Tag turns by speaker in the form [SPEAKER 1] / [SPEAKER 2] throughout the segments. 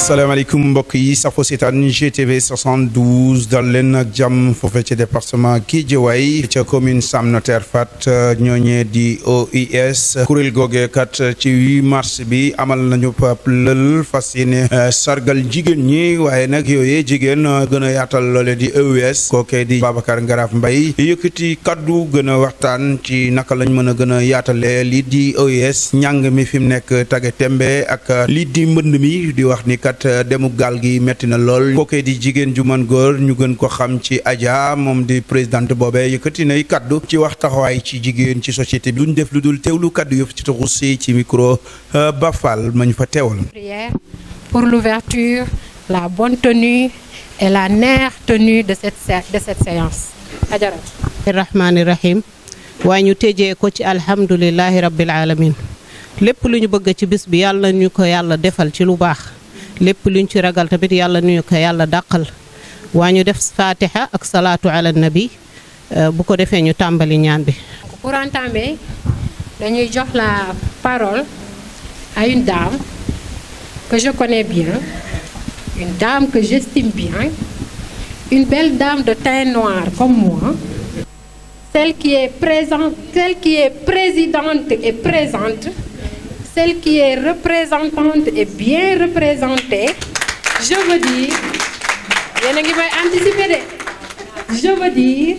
[SPEAKER 1] salaamaaleykum mbokk yi safo seetaan GTV 72 dal leen ak jàmm foofee ci département Guédiawaye ca commune Sam Notaire Fat ñooñee di OIS kuréel googee kat ci 8 mars bi amal nañu pap lël fas yéene sargal jigéen ñi waaye nag yooyee jigéen gën a yaatal loole di OIS kookee di Babacar Ngaraaf Mbaye yëkkati kaddu gën a waxtaan ci naka lañ mën a gën a yaatale lii di OIS njàng mi fi mu nekk tage tembe ak lii di mbënd mi di wax ni kat demu gaal gi metti na lool kookee di jigéen ju man góor ñu gën ko xam ci Adja moom di présidente boobee yëkkati nay kaddu ci wax taxawaay ci jigéen ci société bi luñ def lu dul teewlu kaddu yëpp ci taxu si ci micro Bafal ma ñu fa teewal.
[SPEAKER 2] Prière pour l'ouverture, la bonne tenue et la neex tenue de cette séance. Adjara.
[SPEAKER 3] Rahmaani rahim waaye ñu tëjee ko ci alhamdulillahi rabbil alamin lépp lu ñu bëgg ci bis bi yàlla ñu ko yàlla defal ci lu baax lépp luñ ci ragal tamit yàlla ñu ko yàlla dàqal waa ñu def fatiha ak salaatu ala nabi bu ko defee ñu tàmbali ñaan bi.
[SPEAKER 2] Pour entamer dañuy jox la parole à une dame que je connais bien, une dame que j'estime bien, une belle dame de teint noir comme moi, celle qui est présente, celle qui est présidente et présente, celle qui est représentante et bien représentée. Je veux dire, je veux dire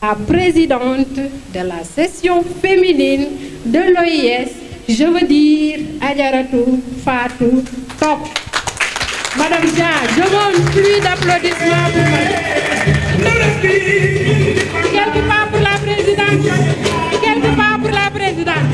[SPEAKER 2] la présidente de la session féminine de l'OIS, je veux dire Adjaratou Fatou Top. Madame Dia, je demande plus d'applaudissements pour madame. Quelque part pour la présidente. Quelque part pour la présidente.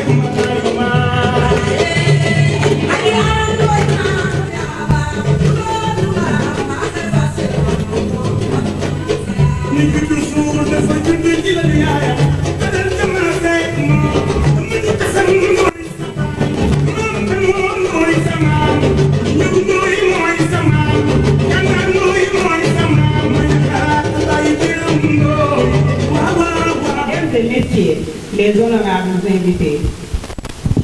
[SPEAKER 3] Les honorables invités,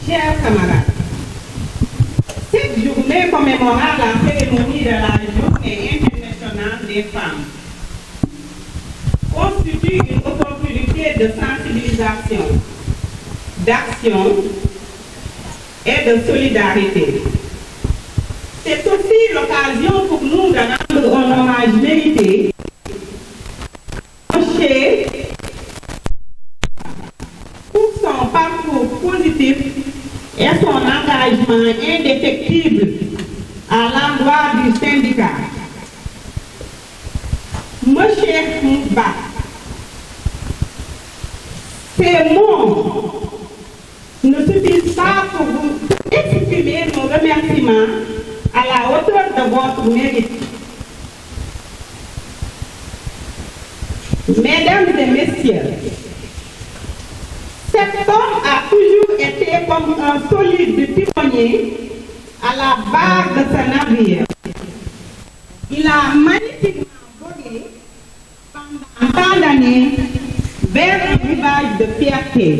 [SPEAKER 3] chers camarades, cette journée commémorera la cérémonie de la Journée internationale des femmes constitue une opportunité de sensibilisation, d'action et de solidarité. C'est aussi l'occasion pour nous de rendre un hommage mérité pour son parcours positif et son engagement indéfectible à l'endroit du syndicat. Monsieur Mouba, ces mots ne suffisent pas pour vous exprimer nos remerciements à la hauteur de votre mérite. Mesdames et messieurs, cet homme a toujours été comme un solide timonier à la barre de ce navire. Il a magnifiquement vogué pendant tant d'années vers un rivage de fierté.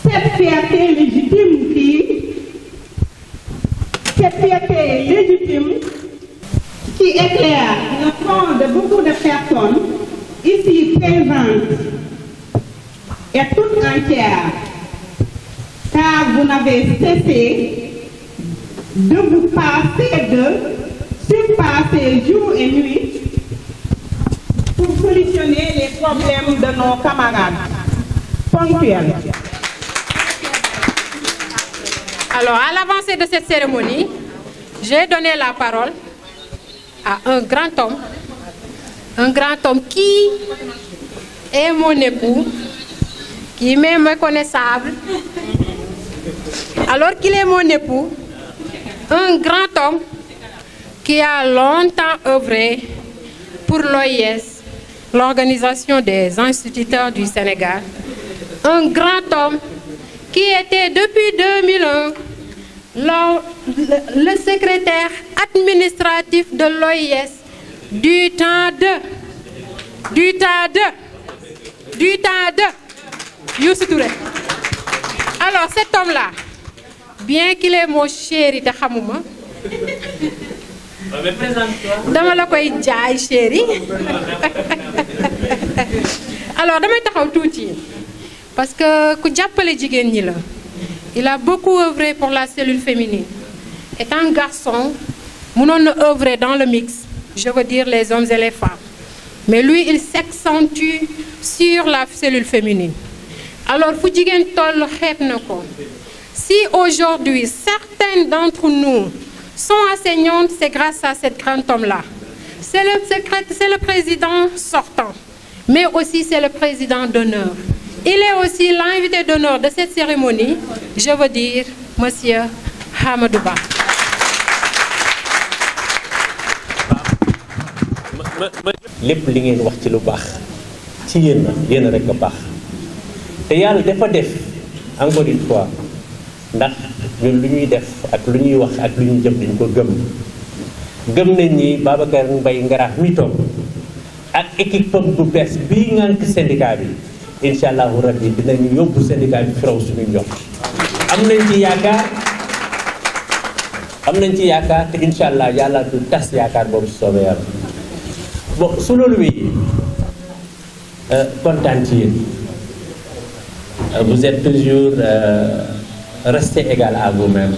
[SPEAKER 3] Cette fierté légitime qui éclaire le front de beaucoup de personnes ici présentes et toute entière, car vous n'avez cessé de vous surpasser jour et nuit pour solutionner les problèmes de nos camarades ponctuels.
[SPEAKER 2] Alors, à l'avancée de cette cérémonie, j'ai donné la parole à un grand homme qui est mon époux, qui m'est méconnaissable, alors qu'il est mon époux, un grand homme qui a longtemps œuvré pour l'OIS, l'Organisation des instituteurs du Sénégal, un grand homme qui était depuis 2001 le secrétaire administratif de l'OIS du temps de Youssou Touré. Alors cet homme-là, bien qu'il est mon chéri te xamuma dama la koy jaay chéri alors damay taxaw tuuti parce que ku jàppale jigéen ñi la il a beaucoup œuvré pour la cellule féminine étant garçon mënoon na œuvrer dans le mix je veux dire les hommes et les femmes mais lui il s'accentue sur la cellule féminine alors fu jigéen toll xeeb na ko si aujourd'hui certaines d'entre nous sont enseignantes c'est grâce à cet grand homme-là c'est le président sortant mais aussi c'est le président d'honneur il est aussi l'invité d'honneur de cette cérémonie je veux dire monsieur Hamadou Ba
[SPEAKER 4] lépp li ngeen wax ci lu baax ci yéen rek a baax te yàlla dafa def encore une fois ndax ñun lu ñuy def ak lu ñuy wax ak lu ñuy jëf dañ ko gëm nañ ni Babacar Mbaye Ngaraaf mi toog ak équipe bu bees bii ngànk syndicat bi incha allahu rabbi dinañu yóbbu syndicat bi firaw suñu njort am nañ ci yaakaar te incha allah yàlla du tas yaakaar boobu soobee yàlla bon su loolu wéyee kontaan ci yéen vous êtes toujours resté égal à vous-même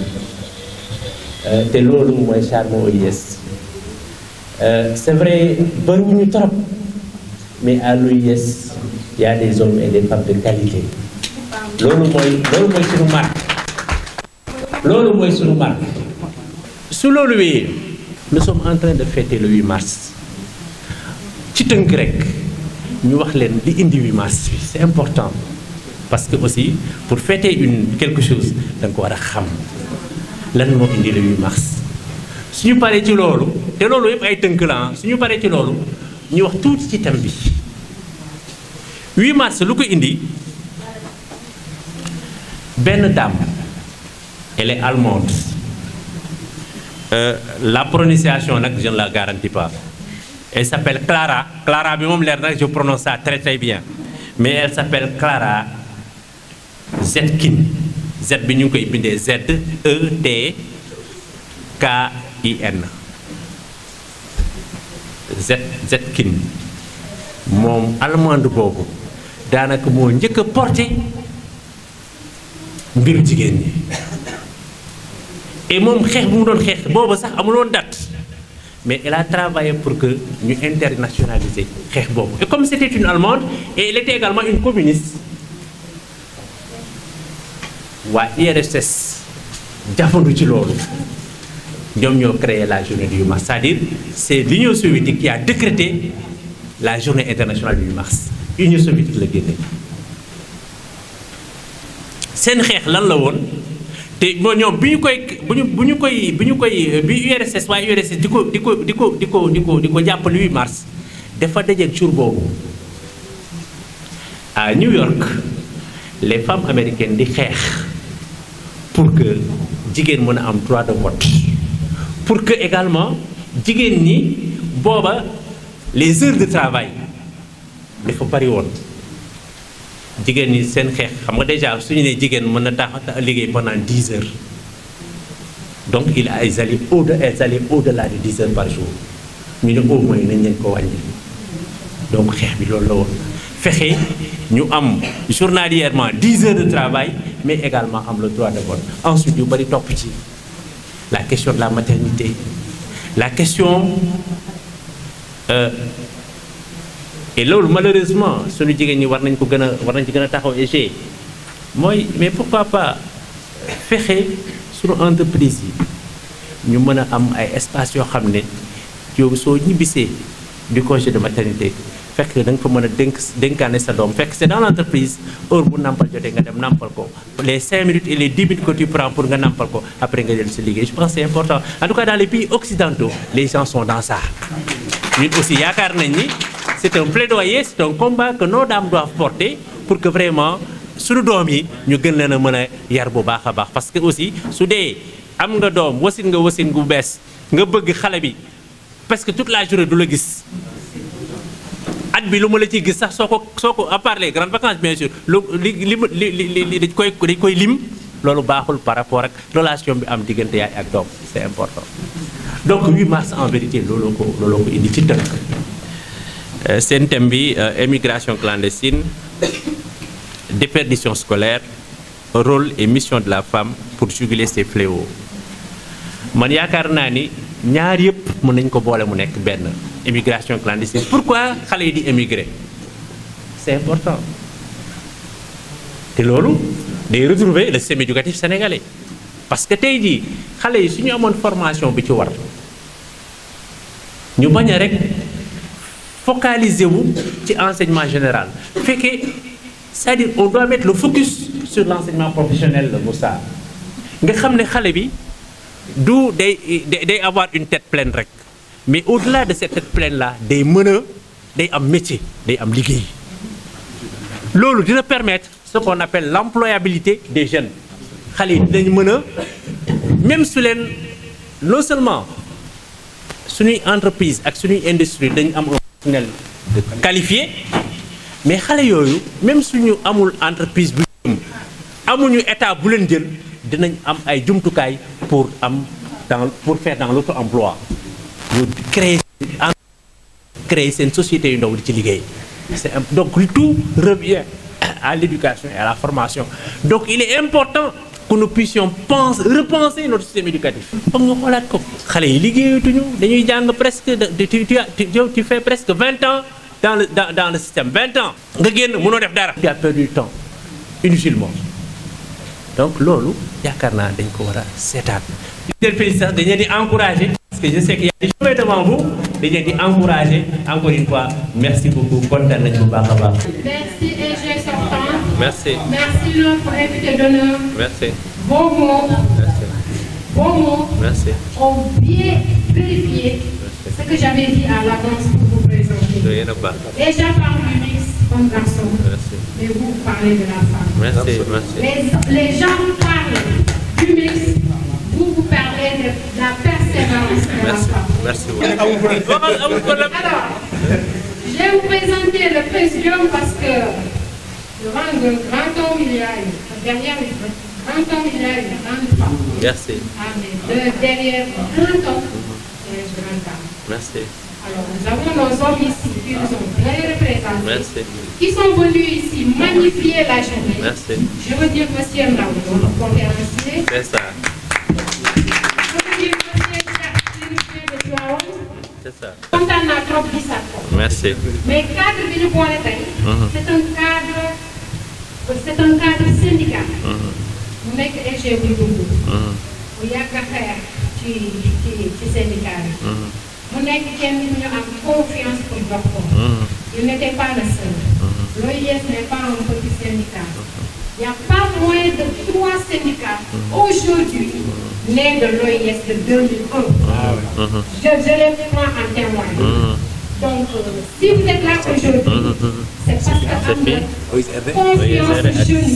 [SPEAKER 4] te loolu mooy charme OIS c'est vrai bëriwuñu trop mais à l'OIS il y a des hommes et des femmes de qualité loolu mooy suñu marque loolu mooy suñu marque su loolu wéyee nous sommes en train de fêter le 8 mars ci tënk rek ñu wax leen li indi 8 mars bi c'est important parce que aussi pour fêter quelque chose da nga ko war a xam lan moo indi le 8 mars suñu paree ci loolu te loolu yëpp ay tënk la suñu paree ci loolu ñu wax tuuti ci thème bi 8 mars lu ko indi benn dame elle est allemande la prononciation nag je ne la garantis pas elle s'appelle Clara bi moom leer nag je prononce ça très très bien mais elle s'appelle Clara Zetkin Z bi ñu ngi koy bindee ZETKIN Zetkin moom allemande boobu daanaka moo njëkk a porté mbiru jigéen ñi et moom xeex bu mu doon xeex boobu sax amuloon date mais elle a travaillé pour que ñu internationaliser xeex boobu et comme c'était une allemande et elle était également une communiste waa IRSS jafandu ci loolu ñoom ñoo créé la journée du 8 mars c'est-à-dire c'est l'Union soviétique qui a décrété la journée internationale du 8 mars Union soviétique la génne seen xeex lan la woon te moo ñoom bi URSS waaye URSS di ko jàppale 8 mars dafa dajeeg jour boobu à New York les femmes américaines di xeex pour que jigéen mën a am droit de vote pour que également jigéen ñi booba les heures de travail dafa bari woon jigéen ñi seen xeex xam nga déjà suñu ne jigéen mën na tax liggéey pendant 10 heures donc elles allaient au-delà de 10 heures par jour ñu ne au moins nañ leen ko wàññi donc xeex bi loolu la woon fexe ñu am journalièrement 10 heures de travail mais également am le droit de vote ensuite yu bari topp ci la question de la maternité la question et loolu malheureusement suñu jigéen ñi war nañ ci gën a taxaw et mooy mais pourquoi pas fexe suñu entreprise yi ñu mën a am ay espace yoo xam ne yow soo ñibbisee du congé de maternité fekk da nga fa mën a dénkaane sa doom fekk c'est dans l'entreprise heure bu nampal jotee nga dem nampal ko les 5 minutes et les 10 minutes que tu prends pour nga nampal ko après nga jël sa liggéey je pense que c'est important en tout cas dans les pays occidentaux les gens sont dans ça ñun aussi yaakaar nañ ni c'est un plaidoyer c'est un combat que nos dames doivent porter pour que vraiment suñu doom yi ñu gën leen a mën a yar bu baax a baax parce que aussi su dee am nga doom wasin gu bees nga bëgg xale bi parce que toute la journée du la gis at bi lu ma la ciy gis sax soo ko à part les grandes vacances bien sûr li dañ koy lim loolu baaxul par rapport ak relation bi am diggante yaay ak doom, c'est important. Donc 8 mars en vérité looloo ko indi ci tënk. Seen thème bi émigration clandestine, déperdition scolaire, rôle et mission de la femme pour juguler ces fléaux. Man yaakaar naa ni ñaar yëpp mën nañ ko boole mu nekk benn émigration clandestine. Pourquoi xale yi di émigrer? C'est important. te loolu day retrouver le système éducatif sénégalais parce que tey jii xale yi su ñu amoon formation bi ci war ñu bañ a rek focaliser wu ci enseignement général fekkee c'est-à-dire on doit mettre le focus sur l'enseignement professionnel, Moussa nga xam ne xale bi du day avoir une tête pleine rek mais au-delà de cette tête pleine là day mën a day am métier day am liggéey loolu dina permettre ce qu'on appelle l'employabilité des jeunes xale yi dinañ mën a même su leen non seulement suñuy entreprise ak suñuy industrie dañu am un personnel de qualifié mais xale yooyu même suñu amul entreprise bu amuñu état bu leen jël dinañ am ay jumtukaay pour faire dans l'auto-emploi ñu créer seen société yu ndaw di ci liggéey donc tout revient à l'éducation et à la formation. Donc il est important que nous puissions repenser notre système éducatif. Foog nga xoolaat ko xale yi liggéeyatuñu dañuy jàng presque tu fais presque 20 ans dans le système 20 ans nga génn mënoo def dara. Tu as perdu du temps inutilement donc loolu yaakaar naa dañ ko war a seetaat. Dañ leen di encourager parce que je sais qu'il y a des chemins devant vous dañ leen di encourager encore une fois merci beaucoup kontaan nañu bu baax a baax.
[SPEAKER 2] Merci EG sortant.
[SPEAKER 4] Merci.
[SPEAKER 2] Merci notre invité d'honneur.
[SPEAKER 4] Merci.
[SPEAKER 2] Vos mots.
[SPEAKER 4] Merci.
[SPEAKER 2] Vos mots.
[SPEAKER 4] Merci.
[SPEAKER 2] Ont bien vérifié ce que j'avais dit à l'avance pour vous présenter. Déjà parle du mix homme garçon.
[SPEAKER 4] Merci.
[SPEAKER 2] Mais vous parlez de la femme.
[SPEAKER 4] Merci, merci.
[SPEAKER 2] Les gens parlent du mix. Vous parlez de la persévérance de la femme.
[SPEAKER 4] Merci beaucoup.
[SPEAKER 2] Alors, je vais vous présenter le président parce que devant un grand homme, il y a derrière un grand homme, il y a une grande femme.
[SPEAKER 4] Merci.
[SPEAKER 2] Ah, mais derrière un grand homme, il y a une grande femme.
[SPEAKER 4] Merci.
[SPEAKER 2] Alors, nous avons nos hommes ici qui nous ont bien représentés.
[SPEAKER 4] Merci.
[SPEAKER 2] Qui sont venus ici magnifier la journée.
[SPEAKER 4] Merci.
[SPEAKER 2] Je veux dire monsieur Ndaw, notre conférencier.
[SPEAKER 4] C'est ça. C'est ça.
[SPEAKER 2] Kontaan naa trop gisaat ko.
[SPEAKER 4] Merci.
[SPEAKER 2] Mais cadre bi ñu boole tey. c'est un cadre syndical. mu nekk EG buy dund. mu yàgg a xeex ci syndicat bi. mu nekk kenn ñu am confiance pour jox ko. il n'était pas le seul. L'OIS n'est pas un petit syndicat. Il n'y a pas moins de 3 syndicats aujourd'hui nés de l'OIS de 2001. Je les prends en témoin. Donc, si vous êtes là aujourd'hui, c'est parce que am na confiance jeune.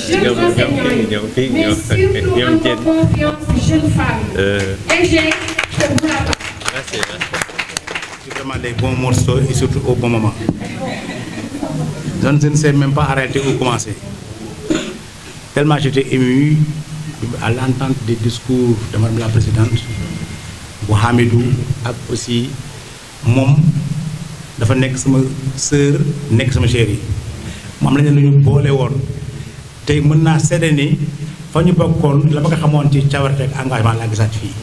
[SPEAKER 2] Jeunes enseignants, mais surtout am na confiance jeune femme. Et j'ai pour la part.
[SPEAKER 4] Merci.
[SPEAKER 1] C'est vraiment les bons morceaux et surtout au bon moment. Je ne sais même pas arrêter où commencer. Tellement j'étais ému à l'entente des discours de Madame la Présidente, bu Hamidou ak aussi moom dafa nekk sama sœur nekk sama chérie moom lañu lu ñu boole woon tey mën naa seede ni fa ñu bokkoon la ma nga xamoon ci cawarte ak engagement laa gisaat fii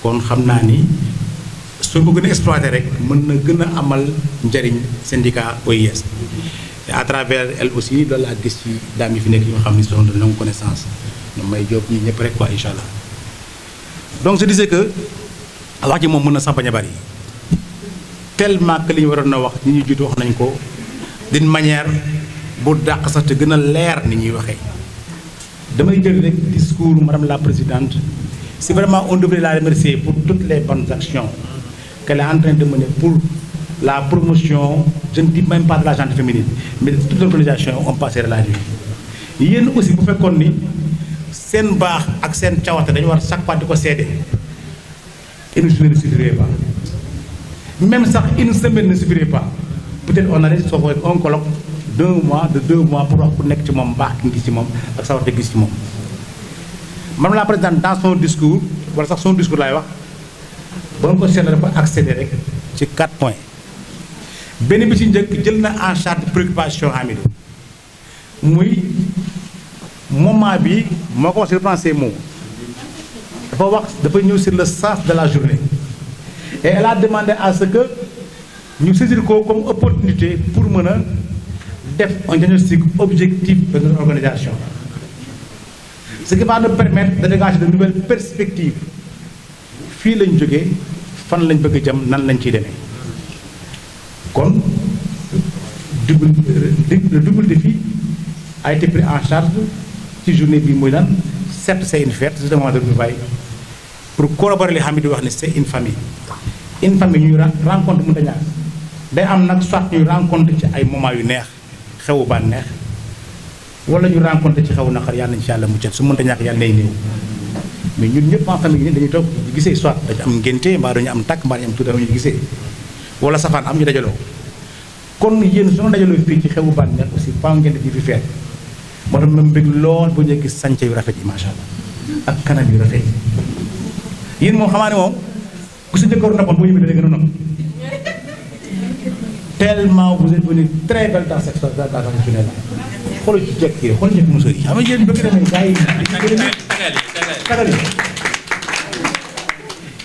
[SPEAKER 1] kon xam naa ni soo ko gën a exploité rek mën na gën a amal njëriñ syndicat OIS et à travers elle aussi loolu laa gis ci daam yi fi nekk yoo xam ni sont de longue connaissance ñoom may jóg ñi ñëpp rek quoi incha allah donc je disais que wax ji moom mën na sax bañ a bari tellement que li ñu waroon na wax ñi ñu jiitu wax nañ ko d'une manière bu dàq sax te gën a leer ni ñuy waxee damay jël rek discours madame la présidente si vraiment on devrait la remercier pour toutes les bonnes actions qu'elle est en train de mener pour la promotion je ne dis même pas de la gente féminine mais de toute l'organisation on passerait la nuit yéen aussi bu fekkoon ni seen baax ak seen cawarte dañu war chaque fois di ko seede une journée ne suffirait pas même sax une semaine ne suffirait pas peut-être on allait s'offrir un colloque
[SPEAKER 5] d'1 mois de 2 mois pour wax ku nekk ci moom baax ki gis ci moom ak sawarte gis ci moom. Madame la présidente dans son discours wala sax son discours laay wax ba nga ko seetlu dafa accéder rek ci 4 points. benn bi ci njëkk jël na en charge préoccupation Hamidou muy moment bi moo ko wax si reprendre ses mots dafa ñëw sur le sens de la journée et elle a demandé à ce que ñu saisir ko comme opportunité pour mën a def un diagnostic objectif de notre organisation, ce qui va nous permettre de dégager de nouvelles perspectives fii lañ jógee fan lañ bëgg jëm nan lañ ciy demee. Kon le double défi a été pris en charge ci journée bi muy lan certes c'est une fête, c'est un moment de retrouvailles pour collaborer li Hamidou wax ne c'est une famille ñuy rencontre mënta ñàkk day am nag soit ñuy rencontre ci ay moments yu neex xewu bànneex wala ñu rencontre ci xewu naqar yàlla nañ ci yàlla muccal su mënta ñàkk yàlla nay néew mais ñun ñëpp en famille dañuy toog gisee soit dañu am ngénte mbaa dañu am takk mbaa dañu am tuuti ñu gisee wala safaan am ñu dajaloo kon yéen soo dajaloo fii ci xewu bànneex aussi faaw ngeen di fi feet moo tax ma bëgg lool bu ñu gis sànce yu rafet yi macha allah ak kanam yu rafet yi yéen moom xamaa ne moom ku sa jëkkër nappoon boo ñëwee da gën a nopp tellement vous êtes venu très belle dans cette journée là xoolal ci jekk yi xoolal jekk musóor yi xam nga yéen bëgg nañu gars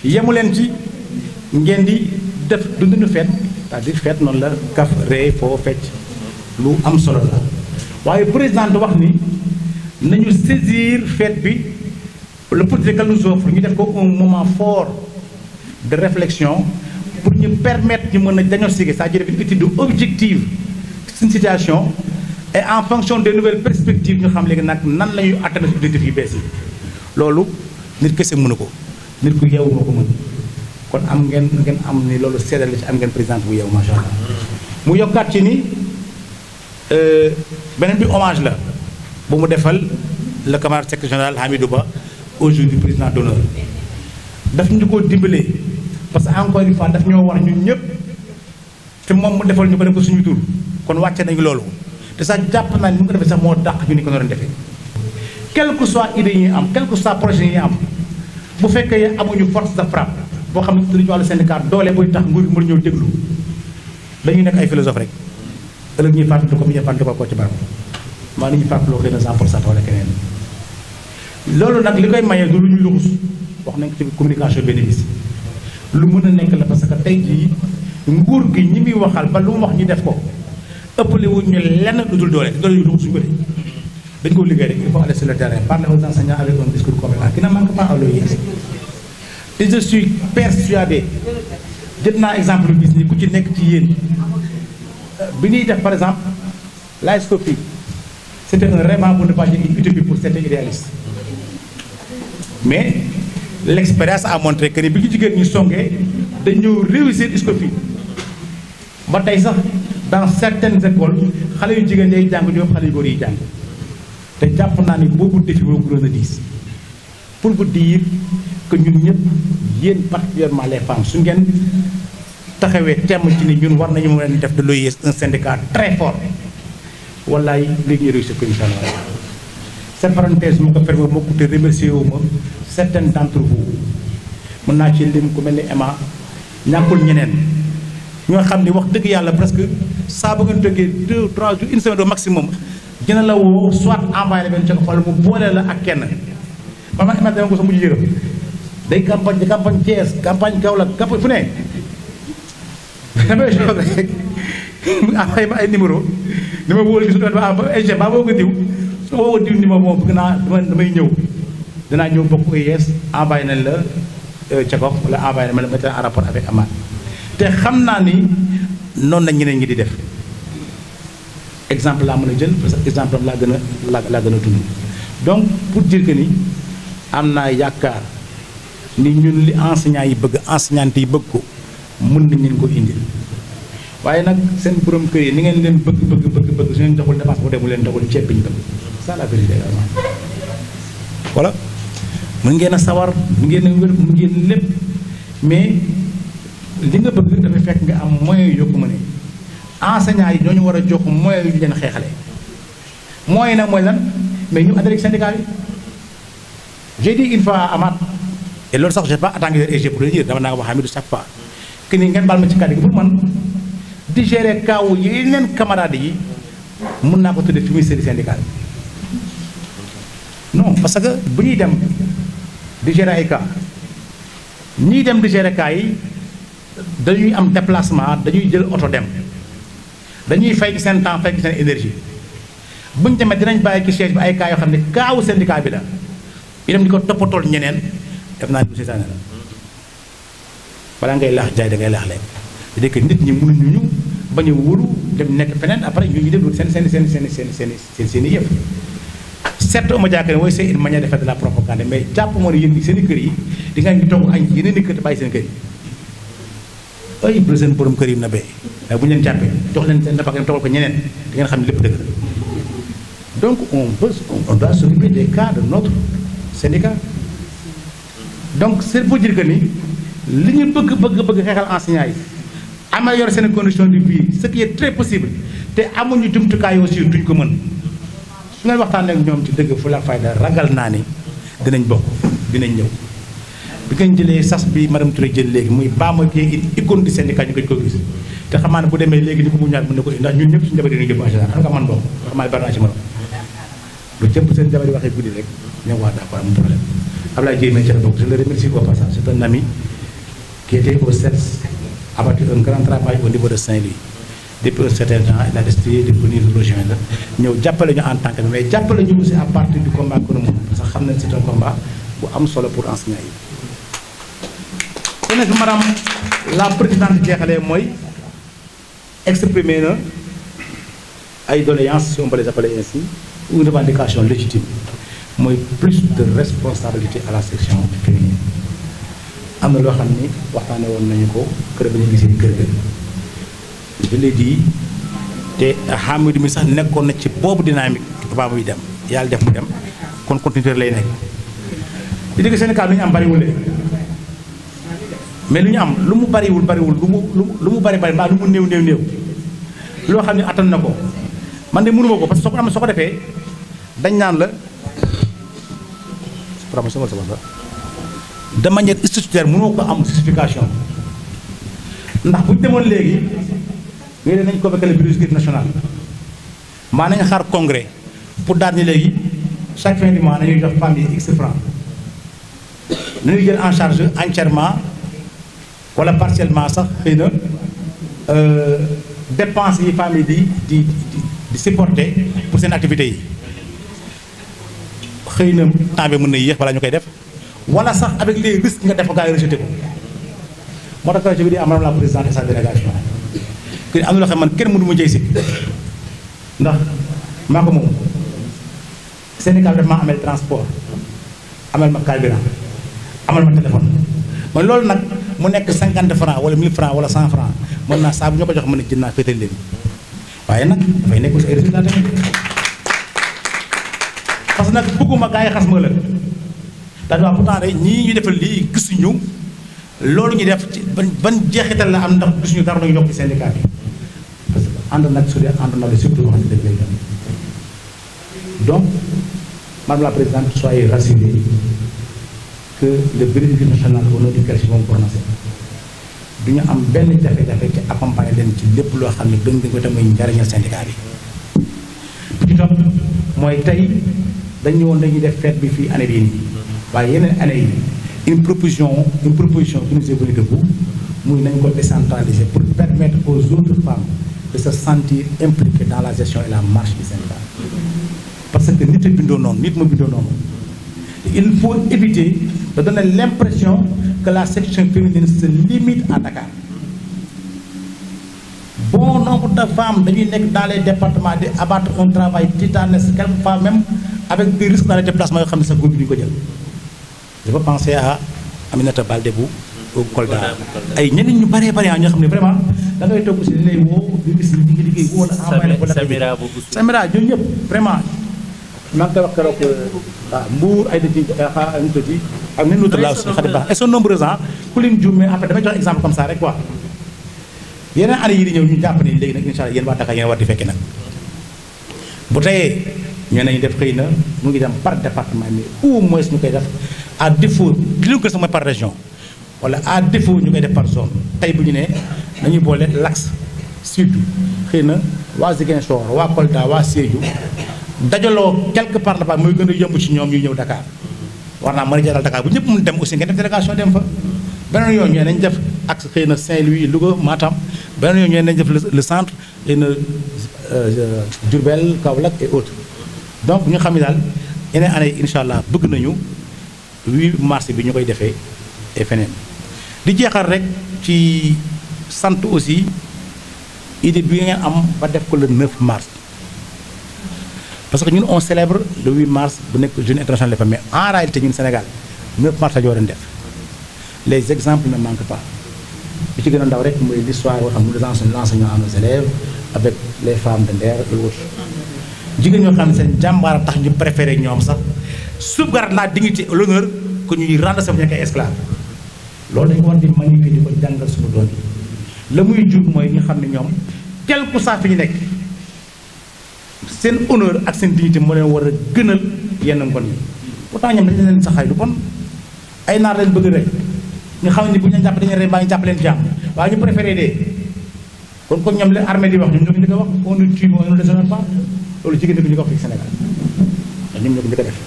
[SPEAKER 5] yi yemu leen ci ngeen di def dunduñu feet c'est-à-dire feet noonu la kaf ree foo fecc lu am solo la waaye président wax ni nañu saisir fête bi le projet que nous offre ñu def ko un moment fort de réflexion pour ñu permettre ñu mën a diagnostiquer c'est-à-dire une étude objective suñu situation et en fonction des nouvelles perspectives ñu xam léegi nag nan la ñuy atteindre objectifs yu bees yi loolu nit kese mënu ko nit ku yeewu moo ko mën kon am ngeen am ni loolu seedal ci am ngeen présidente bu yeewu macha allah mu yokkaat ci ni beneen bi hommage la bu mu defal le camarade secrétaire général Hamidou Ba aujourd'hui président d'honneur daf ñu ko dimbalee parce que encore une fois daf ñoo war ñun ñëpp te moom mu defal ñu ko def ko suñu tur kon wàcce nañu loolu te sax jàpp naa ni mu ko defee sax moo dàq ñu ni ko doon defee quel que soit idée yi ñu am quel que soit projet yi ñu am bu fekkee amuñu force de frappe boo xam ne dañu wàllu syndicat doole buy tax nguur gi mën ñëw déglu dañuy nekk ay philosophe rek ëllëg ñuy fàttali ko mi ñuy fàttali ko ci barab maa ni ñu fàttaloo xëy na 100% wala keneen loolu nag li koy maye du lu ñuy luxus wax nañ ko ci communication bénéfice lu mën a nekk la parce que tey jii nguur gi ñi muy waxal ba lu mu wax ñu def ko ëppale wu ñu lenn lu dul doole doole yu luxus suñu ko dee dañ ko liggéey rek il faut aller sur le terrain parler aux enseignants avec un discours convaincant qui ne manque pas à l'OIS. Et je suis persuadé jël naa exemple bis ni ku ci nekk ci yéen bi ñuy def par exemple la SCOFI c'était un rêve pour ne pas dire une utopie pour certains idéalistes mais l'expérience a montré que ni bi ñu jigéen ñu songee dañu réussir SCOFI ba tey sax dans certaines écoles xale yu jigéen ñay jàng ñoom xale yu góor yi jàng te jàpp naa ni boobu défi boobu gënoon a diis pour vous dire que ñun ñëpp yéen particulièrement les femmes su ngeen taxawee temm ci ni ñun war nañu mën a def de l'OIS un syndicat très fort wallaay léegi ñu réussir ko incha allah. cette parenthèse mu ko permet moo ko te remercier wu ma certains d'entre vous mën naa ci lim ku mel ni Emma ñàkkul ñeneen ñoo xam ni wax dëgg yàlla presque saa ba ngeen jógee 2 3 jours une semaine au maximum dina la woo soit envoyé la benn ca wala mu boole la ak kenn ba ma Emma dama ko sa mujj yërëm day campagne Thiès campagne Kaolack campagne fu ne damay jox rek mu envoyé ma ay numéro ni ma wóor gi su doon ba EG ba boo ko diw su ma woo diw ni ma moom bëgg naa damay ñëw dinaa ñëw bokk UES envoyé nañ la Cekop wala envoyé nañ ma la mettre en rapport avec Amath te xam naa ni noonu la ñeneen ñi di def exemple laa mën a jël parce que exemple am laa gën a tudd donc pour dire que ni am naa yaakaar ni ñun li enseignants yi bëgg enseignantes yi bëgg ko mën nañ leen ko indil waaye nag seen borom kër yi ni ngeen leen bëgg su ngeen joxul dépense bu dee mu leen doxul ceeb bi ñu bëgg ça la vérité également voilà mën ngeen a sawar mën ngeen a wér mën ngeen lépp mais li nga bëgg dafay fekk nga am moyen yoo ko mënee enseignants yi ñoo ñu war a jox moyens yu ñu leen xeexale moyens nag mooy lan mais ñu adhéré syndicat yi. j'ai dit une fois à Amath et loolu sax je sais pas attaqué EG pour le dire dama naa ko wax Hamidou chaque fois que ni ngeen baal ma ci kàddu gi pour man di gérer kaaw yeneen camarades yi mun naa ko tuddee fumisterie syndicale non parce que bu ñuy dem di gérer ay cas ñiy dem di gérer cas yi dañuy am déplacement dañuy jël oto dem dañuy fay ci seen temps fay ci seen énergie bu ñu demee dinañ bàyyi ci siège bi ay cas yoo xam ne kaawu syndicat bi la ñu dem di ko toppatool ñeneen def naa du seetaane la balaa ngay laax jaay da ngay laax lekk c'est-à-dire que nit ñi mënuñu ñu bañ a wóolu dem nekk feneen après ñu déglu seen i yëf. certes ma jàkkaarloo mooy c'est une manière de faire de la propagande mais jàpp moo ne yéen seen i kër yi di nga ñu toog añ yeneen i kër te bàyyi seen kër yi ay bu seen borom kër yi na bee waaye bu ñu leen jàppee jox leen seen dafa togal ko ñeneen di ngeen xam ne lépp dëgg la donc on doit s'occuper des cas de notre syndicat donc c'est pour dire que ni li ñu bëgg xeexal enseignants yi améliorer seen conditions de vie ce qui est très possible te amuñu jumtukaay aussi duñ ko mën su ngeen waxtaanee ak ñoom ci dëgg fu la fayda ragal naa ni dinañ bokk dinañ ñëw bi ngeen jëlee sas bi madame Touré jël léegi muy Bamba Dieng une icône du syndicat ñu ko gis te xamaa ne bu demee léegi ni ko bu ñaar mën na ko ndax ñun ñëpp suñu jabar yi ñu jëm en général xam nga man bokk xamaa ne bari naa ci mën lu jëpp seen jabar yi waxee guddi rek ñoom waa d'accord amul problème Ablaye Dieye ma ci la bokk je le remercie au passage c'est un ami qui était au CES abattu un grand travail au niveau de Saint-Louis depuis un certain temps il a décidé de venir nous rejoindre ñëw jàppale ñu en tant que mais jàppale ñu aussi à partir du combat que nous menons parce que xam nañ c'est un combat bu am solo pour enseignants yi. kon nag madame la présidente jeexalee mooy exprimer na ay doléances si on peut les appeler ainsi ou une revendication légitime mooy plus de responsabilité à la section féminine. am na loo xam ni waxtaane woon nañu ko kër ba ñu gisee kër ga je l'ai dit te Hamidou mi sax nekkoon na ci boobu dynamique avant muy dem yàlla def mu dem kon continuité lay nekk di dégg Sénégal lu ñu am bariwul mais lu ñu am lu mu bariwul lu mu bari mbaa lu mu néew loo xam ne attan na ko man de mënuma ko parce que soo ko am soo ko defee dañ naan la de manière statutaire mënoo ko am justification ndax bu ñu demoon léegi ñu ne nañ convoqué le bureau exécutif national maa nañ xaar congrès pour daal ni léegi chaque fin du mois nañuy jox famille x francs nañuy jël en charge entièrement wala partiellement sax xëy na dépenses yi famille di supporter pour seen activités yi xëy na temps bi mën na yéex balaa ñu koy def wala sax avec les risques nga def ko gaa yi rejeté ko moo tax ci bi di am madame la présidente de sa délégation que am na loo xam man kenn mënu ma jëy si ndax maa ko moom Sénégal daf maa amel transport amel ma carburant amal ma téléphone man loolu nag mu nekk 50 francs wala 1000 francs wala 100 francs mën naa saa bu ñoo ko jox mën a jënd naa féetal leen waaye nag dafay nekk aussi ay résultats tamit parce que nag bëgguma gaa yi xas ma la daal waaw pourtant day ñii ñu defal lii gisuñu loolu ñu def ci ban jeexital la am ndax gisuñu dara ñu yokk ci syndicat bi parce que ànd nag su dee ànd na la surtout wax dëgg lay dem donc madame la présidente soyez rassurée que le bureau national au nom duquel je vais prononcer du ñu am benn jafe-jafe ci accompagner leen ci lépp loo xam ne gën nga ko tamit njariñal syndicat bi bu ci topp mooy tey dañu woon dañuy def fête bi fii année bii nii waaye yeneen année yi une proposition qui nous est venue de vous muy nañ ko décentraliser pour permettre aux autres femmes de se sentir impliquées dans la gestion et la marche du syndicat parce que nit a bindoo noonu nit ma bindoo noonu il faut éviter de donner l'impression que la section féminine se limite à Dakar bon nombre de femmes dañuy nekk dans les départements di abattre un travail titanesque quelquefois même avec des risques dans les déplacements yoo xam ne sax góob bi duñu ko jël je peux penser à Aminata Baldé bu au Kolda ay ñeneen ñu bëree bëri ñoo xam ne vraiment da ngay toog si li lay woo di gis ñi ngi liggéey woo la envoyé ko Samira ñooñu ñëpp vraiment maa ngi koy wax keroog Mbour ay dëkk yi ak nen autre là aussi xarit baax elles sont nombreuses ku leen juum mais en fait damay jox exemple comme ça rek quoi yeneen année yi di ñëw ñu jàpp ni léegi nag incha allah yéen waa Dakar yéen war di fekkee nag bu teyee ñoo nañu def xëy na mu ngi dem par département mais au moins ñu koy def à défaut li ñu ko sax mooy par région wala à défaut ñu koy def par zone tey bu ñu nee nañuy boole l'axe sud xëy na waa Ziguinchor waa Kolda waa Sédhiou dajaloo quelque part là-bas mooy gën a yomb ci ñoom ñuy ñëw Dakar war naa mën a jaral Dakar bu ñëpp mun dem aussi ngeen def délégation dem fa beneen yoon ñooy nañ def axe xëy na Saint-Louis Louga Matam beneen yoon ñooy nañ def le centre xëy na Diourbel Kaolack et autres donc ñu xam ne daal yeneen année yi incha allah bëgg nañu 8 mars bi ñu koy defee et feneen di jeexal rek ci sant aussi idée bi ngeen am ba def ko le 9 mars parce que ñun on célèbre le 8 mars bu nekk journée internationale des femmes mais en réalité ñun Sénégal 9 mars la ñu war a def les exemples ne manquent pas bi ci gën a ndaw rek mooy l'histoire boo xam ne nous enseignons à nos élèves avec les femmes de Nder et autres jigéen ñoo xam ne seen jàmbaar a tax ñu préféré ñoom sax sauvegarde la dignité et l'honneur que ñuy rendre sa nekk ay esclave loolu dañu war di magnifier di ko jàngal suñu doon yi la muy jur mooy ñu xam ne ñoom quelque saa fi ñu nekk seen honneur ak seen dignité moo leen war a gënal yenn ngon yi pourtant ñoom dañu leen saxay du bon ay naar leen bëgg rek ñu xam ne bu ñu leen jàpp dañu leen baa ñu jàpp leen jàmm waaye ñu préféré dee kon comme ñoom leen armée di wax ñoom ñoo ko njëkk a wax on ne tue on ne déshonore pas loolu jigéen ñi ko ñu ko wax fii Sénégal ndax ñoom ñoo ko njëkk a def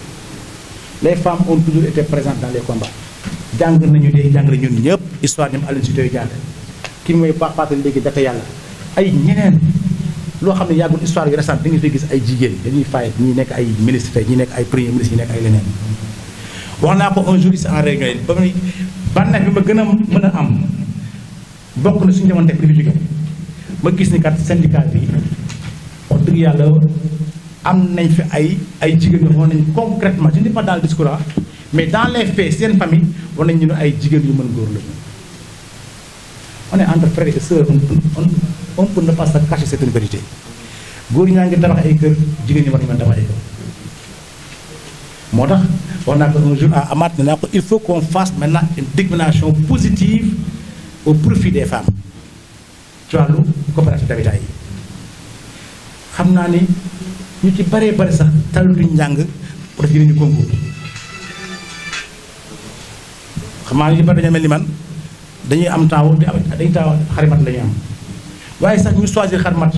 [SPEAKER 5] les femmes ont toujours été présentes dans les combats jàng nañu dee jàngale ñun ñëpp histoire ñoom Aline Sitoé Diatta ki mooy paapaatale léegi data yàlla ay ñeneen loo xam ne yàggul histoire yu récente dañuy fay gis ay jigéen dañuy fay ñi nekk ay ministre tey ñi nekk ay premier ministre ñi nekk ay leneen wax naa ko un jour ici en réunion yi ba muy bànneex bi ma gën a mën a am bokk na suñu demoon teg di fi jóge ma gis ni kat syndicat bi wax dëgg yàlla am nañ fi ay jigéen ñoo xam nañ concrètement je ne dis pas dans le discours mais dans les faits seen famille war nañ ñu ne ay jigéen yu mën góor lañu on est entre frères et sœurs on peut ne pas se cacher c'est une vérité góor ñaa ngi tabax ay kër jigéen ñi war nañu mën tabax ay kër moo tax wax naa ko un jour à Amath ne naa ko il faut qu'on fasse maintenant une discrimination positive au profit des femmes ci wàllu coopérative d'habitat yi xam naa ni ñu ci baree bari sax talutuñu njàng pour def ñu concours xam naa ñu ci bari dañoo mel ni man dañuy am temps dañuy temps xarimat la ñuy am waaye sax ñu choisir xarimat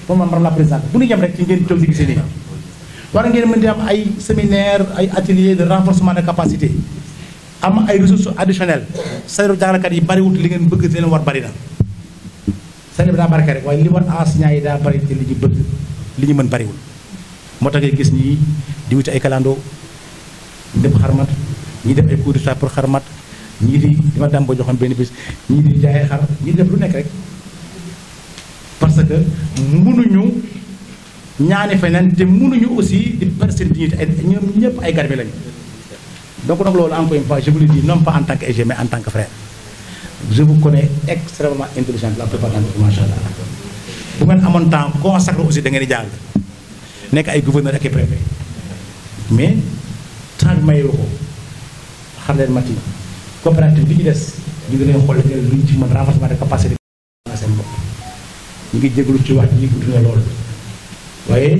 [SPEAKER 5] pour madame la présidente bu ñu yem rek ci ngeen toog di gisee nii war ngeen mën di am ay séminaire ay atelier de renforcement de capacité am ay ressources additionnelles salaire jàngalekat yi bariwut li ngeen bëgg leen war bari na salaire bi daa barke rek waaye li war enseignants yi daa bari te li ñu bëgg li ñu mën bariwul moo tax ngay gis ñii di wuti ay kalandoo def xarmat ñii def ay cours de pour xarmat ñii di ma dam boo joxoon benn bis ñii di jaayee xar ñii di def lu nekk rek parce que mënuñu ñaani feneen te mënuñu aussi di perdre seen dignité ay ñoom ñëpp ay garbi lañu donc nag loolu encore une fois je vous le dis non pas en tant que EG mais en tant que frère je vous connais extrêmement intelligent la plupart d'entre vous macha allah bu ngeen amoon temps consacré aussi da ngeen di jàng nekk ay gouverneur ak ay préfet mais temps bi mayoo ko xam leen mati coopérative bi ci des ñu ngi leen xool lu ñu ci mën renforcement de capacité seen bopp ñu ngi jégalu ci wax ji gudd na loolu waaye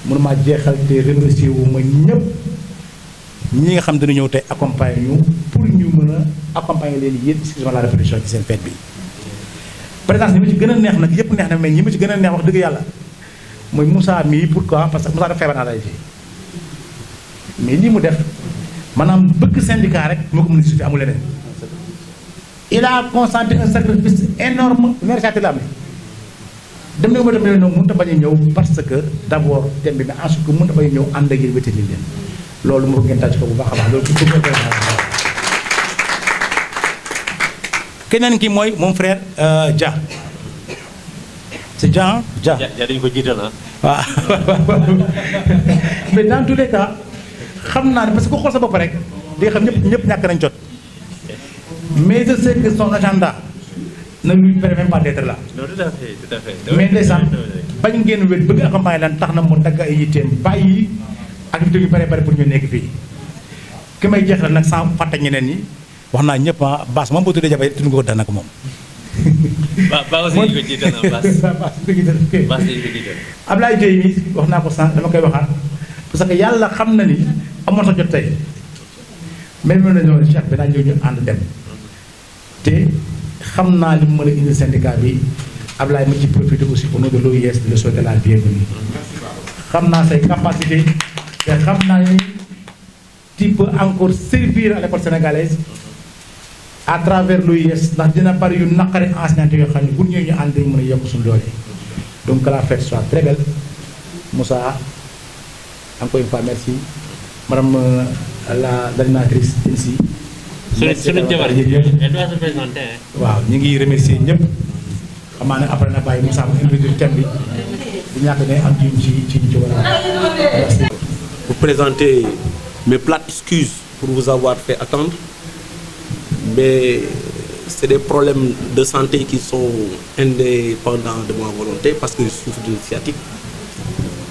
[SPEAKER 5] mënuma jeexal te remercier wu ma ñëpp ñi nga xam dina ñëw tey accompagner ñu pour ñu mën a accompagner leen yéen excusez-moi la répétition ci seen fête bi présence ñi ma ci gën a neex nag yëpp neex na mais ñi ma ci gën a neex wax dëgg yàlla mooy Moussa mii pourquoi parce que Moussa dafa feebar naa day fii mais lii mu def maanaam bëgg syndicat rek moo ko mën a justifier amul leneen il a consenti un sacrifice énorme mérité la am dem na ma dem noonu mënut a bañ a ñëw parce que d'abord thème bi mais ensuite que mënut a bañ a ñëw ànd ak yéen wétali leen loolu moo ngeen tàcc ko bu baax a baax loolu ci bëgg keneen ki mooy mon frère Dia c'est Dia Dia
[SPEAKER 4] dañu ko jiital ah.
[SPEAKER 5] waaw mais dans tous les cas xam naa ne parce que ku xool sa bopp rek di nga xam ñëpp ñàkk nañ jot mais je sais que son agenda ne lui permet même pas d'être là.
[SPEAKER 4] non tout à fait tout à fait.
[SPEAKER 5] mais ndeysaan bañ ngeen wét bëgg accompagner lan tax na mu dagg ay yitteem bàyyi activité yu bare bare pour ñu nekk fii ki may jeexal nag sans fàtte ñeneen ñi wax naa ñëpp baas moom boo tuddee jafe tudd nga ko dana ko moom
[SPEAKER 4] ba aussi ñu ko jiital na bas ñu ko jiital
[SPEAKER 5] Ablaye Dieye mi wax naa ko sànq dama koy waxaat parce que yàlla xam na ni amoon sa jot tey même mën nañoo Cheikh bi daa ñëw ñu ànd dem te xam naa li mu mën a indi syndicat bi Ablaye ma ci profité aussi au nom de l'OIS de le souhaiter la bienvenue xam naa say capacité te xam naa ni tu peux encore servir à l'école sénégalaise à travers l'OIS ndax dina bari yu naqari enseignant yoo xam ne bu ñëwee ñu ànd dañu mën a yokk suñu doole donc que la fête soit très belle Moussa encore une fois merci madame l'animatrice Insi.
[SPEAKER 4] suñu jabar ji elle doit se présenter.
[SPEAKER 5] waaw ñu ngi remercier ñëpp xam naa ne après na bàyyi Moussa mu introduire thème bi di ñàkk ne am ci war a.
[SPEAKER 6] Vous présenter mes plates excuses pour vous avoir fait attendre, mais c'est des problèmes de santé qui sont indépendants de ma volonté parce que je souffre d'une sciatique.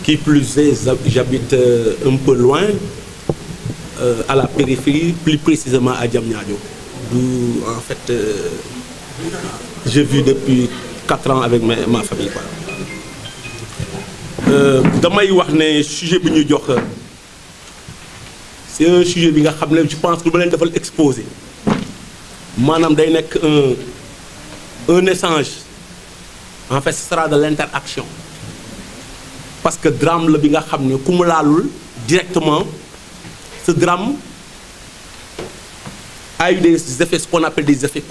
[SPEAKER 6] Qui plus est, j'habite un peu loin, à la périphérie, plus précisément à Diamniadio, d'où en fait je vis depuis 4 ans avec ma famille. Damay wax ne sujet bi ñu jox c'est un sujet bi nga xam ne je pense que lu ma leen defal exposé maanaam day nekk un échange en fait ce sera de l'interaction parce que drame la bi nga xam ne ku mu laalul directement ce drame a eu des effets, ce qu'on appelle des effets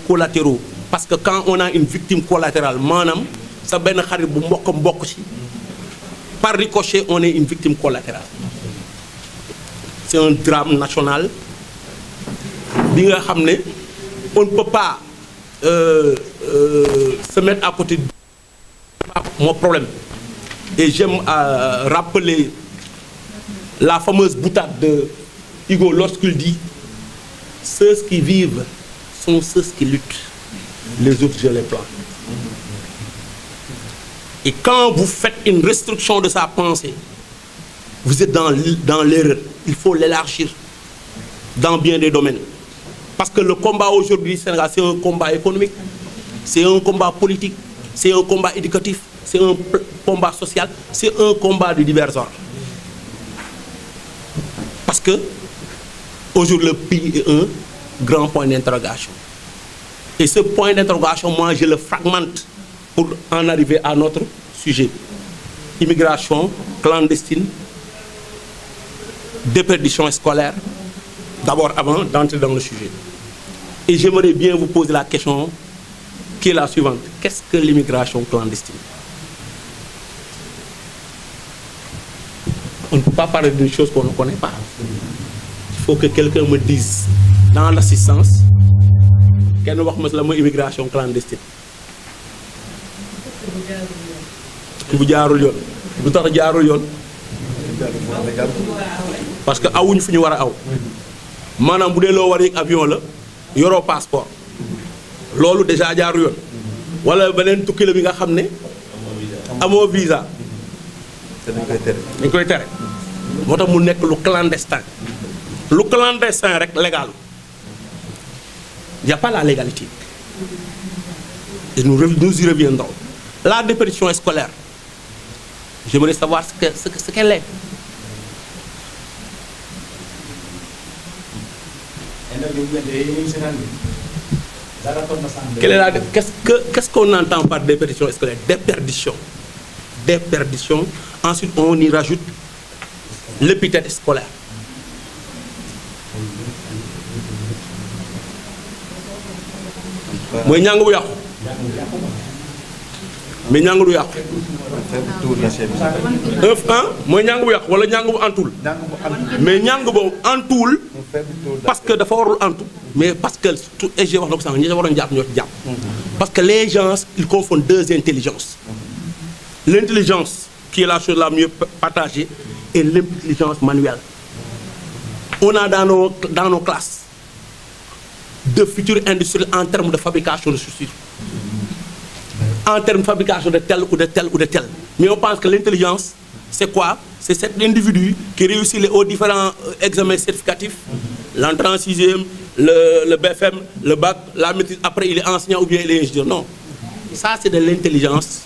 [SPEAKER 6] collatéraux parce que quand on a une victime collatérale maanaam sa benn xarit bu mbokk ci par ricochet on est une victime collatérale. C'est un drame national bi nga xam ne on ne peut pas se mettre à côté de mon problème et j'aime rappeler la fameuse boutade de Hugo lorsqu'il dit ceux qui vivent sont ceux qui luttent, les autres je les plains. Et quand vous faites une restriction de sa pensée, vous êtes dans l'erreur. Il faut l'élargir dans bien des domaines. Parce que le combat aujourd'hui au Sénégal, c'est un combat économique, c'est un combat politique, c'est un combat éducatif, c'est un combat social, c'est un combat de divers ordres. Parce que aujourd'hui le pays est un grand point d'interrogation. Et ce point d'interrogation, moi je le fragmente pour en arriver à notre sujet. Immigration clandestine, déperdition scolaire, d'abord avant d'entrer dans le sujet. Et j'aimerais bien vous poser la question qui est la suivante. Qu'est-ce que l'immigration clandestine? On ne peut pas parler d'une chose qu'on ne connaît pas. Il faut que quelqu'un me dise, dans l'assistance, quelle est l'immigration clandestine? bu jaarul yoon lu tax jaarul yoon parce que awuñ fu ñu war a aw maanaam bu dee loo war a yëg avion la yoroo passeport loolu déjà jaarul yoon wala beneen tukki la bi nga xam ne amoo visa dañ koy tere moo tax mu nekk lu clandestin rek légal y a pas la légalité et nous y reviendrons. La déperdition scolaire, j'aimerais savoir ce qu'elle est. Qu'est-ce qu'on entend par déperdition scolaire? Déperdition. Ensuite, on y rajoute l'épithète scolaire. Mooy ñàng bu yàqu. Mais ñàng du yàqu. mooy ñàng bu yàqu wala ñàng bu antul. mais ñàng boobu antul parce que dafa warul antu mais parce que tout EG wax na ko sànq ñi waroon jàpp ñoo ci jàpp. parce que les gens ils confondent deux intelligences. L'intelligence qui est la chose la mieux partagée et l'intelligence manuelle. On a dans nos classes de futurs industriels en termes de fabrication de chaussures. En termes de fabrication de tel ou de tel ou de tel. Mais on pense que l'intelligence, c'est quoi? C'est cet individu qui réussit aux différents examens certificatifs, l'entrée en 6e, le BFM, le bac, la maîtrise, après il est enseignant ou bien il est ingénieur. Non. Ça, c'est de l'intelligence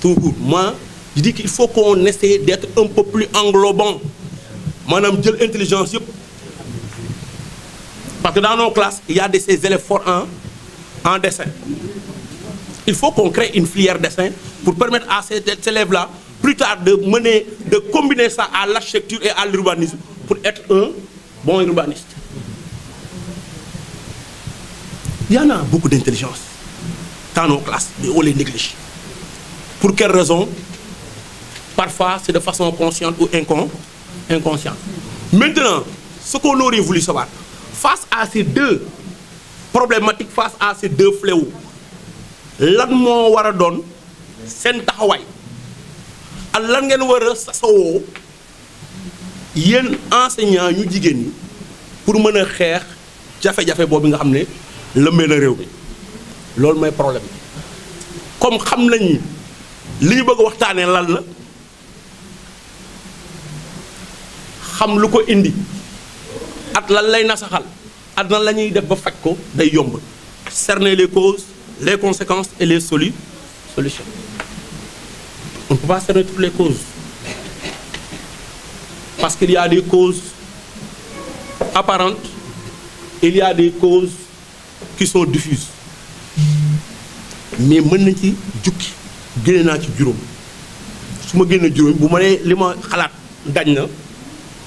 [SPEAKER 6] tout court. Moi, je dis qu'il faut qu'on essaie d'être un peu plus englobant. Madame, j'ai l'intelligence. Parce que dans nos classes, il y a ces élèves forts en dessin. Il faut qu'on crée une filière dessin pour permettre à ces élèves-là, plus tard, de combiner ça à l'architecture et à l'urbanisme pour être un bon urbaniste. Il y en a beaucoup d'intelligence dans nos classes, mais on les néglige. Pour quelle raison? Parfois, c'est de façon consciente ou inconsciente. Maintenant, ce qu'on aurait voulu savoir, face à ces deux problématiques, face à ces deux fléaux, lan moo war a doon seen taxawaay ak lan ngeen war a sasoo yéen enseignants ñu jigéen ñi pour mën a xeex jafe-jafe boobu nga xam ne lëmbee na réew mi loolu mooy problème bi comme xam nañ li ñu bëgg a waxtaanee lan la xam lu ko indi at lan lay nasaxal at nan la ñuy def ba faj ko day yomb cerner les causes, les conséquences et les solutions. On ne peut pas cerner toutes les causes. Parce qu'il y a des causes apparentes, il y a des causes qui sont diffuses. Mais mën nañ ci jukki génne naa ci juróom su ma génne juróom bu ma nee li ma xalaat dañ na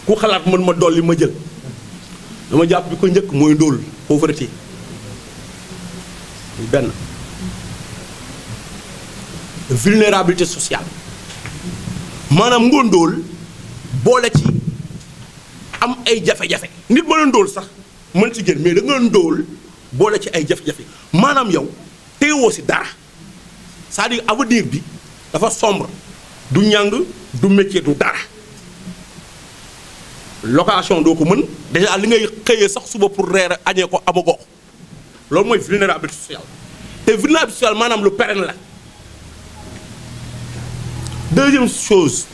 [SPEAKER 6] ku xalaat mën ma dolli ma jël dama jàpp bi ko njëkk mooy ndóol pauvreté benn vulnérabilité sociale maanaam nga ndóol boole ci am ay jafe-jafe nit mën a ndóol sax mën ci génn mais da nga ndóol boole ci ay jafe-jafe maanaam yow teewoo si dara c'est-à-dire avenir bi dafa sombre du ñàng du métier du dara location doo ko mën déjà li ngay xëyee sax suba pour reer añee ko amagoo ko loolu mooy vulnérabilité sociale te vulnérabilité sociale maanaam lu pérenne la. Deuxième chose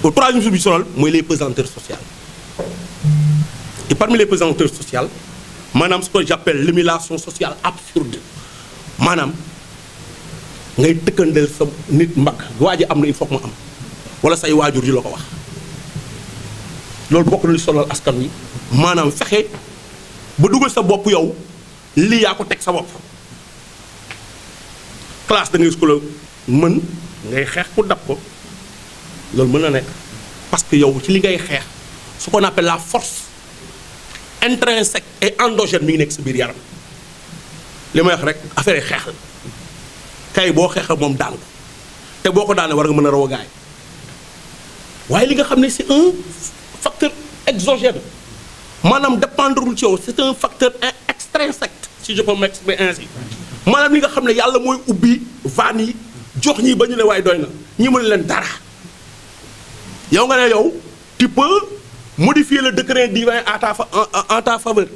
[SPEAKER 6] au troisième chose bi sonal mooy les pesanteurs sociales et parmi les pesanteurs sociales maanaam ce que j'appelle l'émulation sociale absurde maanaam ngay tëkkandeel sa nit mbagg waa ji am na il faut que mu am wala say waajur ji la ko wax loolu bokk na li sonal askan wi maanaam fexe ba dugal sa bopp yow lii yaa ko teg sa bopp classe da ngay ko la mën ngay xeex pour dab ko loolu mën na nekk parce que yow ci li ngay xeex ce qu'on appelle la force intrinsèque et endogène mi ngi nekk sa biir yaram li may wax rek affaire yi xeex la kay boo xeexal moom daan ko te boo ko daanee war nga mën a raw a gaay waaye li nga xam ne c'est un facteur exogène maanaam dépendrewul ci yow c'est un facteur extrinsèque si je peux m'exprimer ainsi maanaam li nga xam ne yàlla mooy ubbi vannes yi jox ñii ba ñu ne waaye doy na ñi mën leen dara yow nga ne yow tu peux modifier le décret divin en ta faveur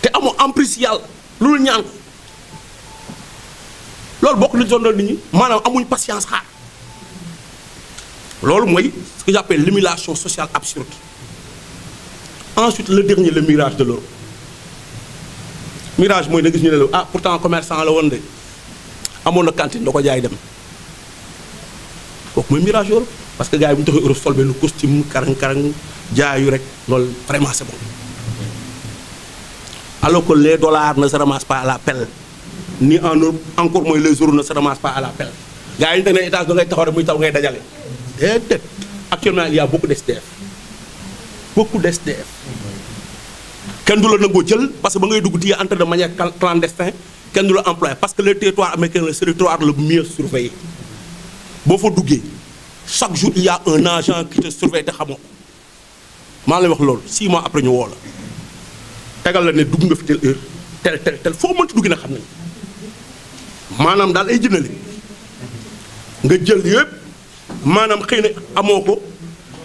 [SPEAKER 6] te amoo emprise yàlla loolu ñaan ko loolu bokk na zone nit ñi maanaam amuñ patience xaar loolu mooy ce que j'appelle l'émulation sociale absurde. Ensuite le dernier le mirage de l'euro mirage mooy da gis ñu ne la ah pourtant commerçant la woon de amoon na cantine da ko jaay dem kooku mooy mirage euro parce que gars yi bu ñu taxee euro sol benn costume karang-karang jaayu rek loolu vraiment c'est bon alors que les dollars ne se ramassent pas à la pelle ni en Europe encore mooy les euros ne se ramassent pas à la pelle gars yi ñu teg ne étage da ngay taxaw rek muy taw ngay dajale déedéet actuellement il y a beaucoup d'SDF kenn du la nangoo jël parce que ba ngay dugg ti entre de manière clandestine kenn du la employé parce que le territoire américain c'est le territoire le mieux surveillé boo fa duggee chaque jour il y a un agent qui te surveille te xamoo ko maa lay wax loolu 6 mois après ñu woo la tegal la ne dugg nga fi telle heure tel foo mënti dugg na xam nañ maanaam daal ay jëndale nga jël yëpp maanaam xëy na amoo ko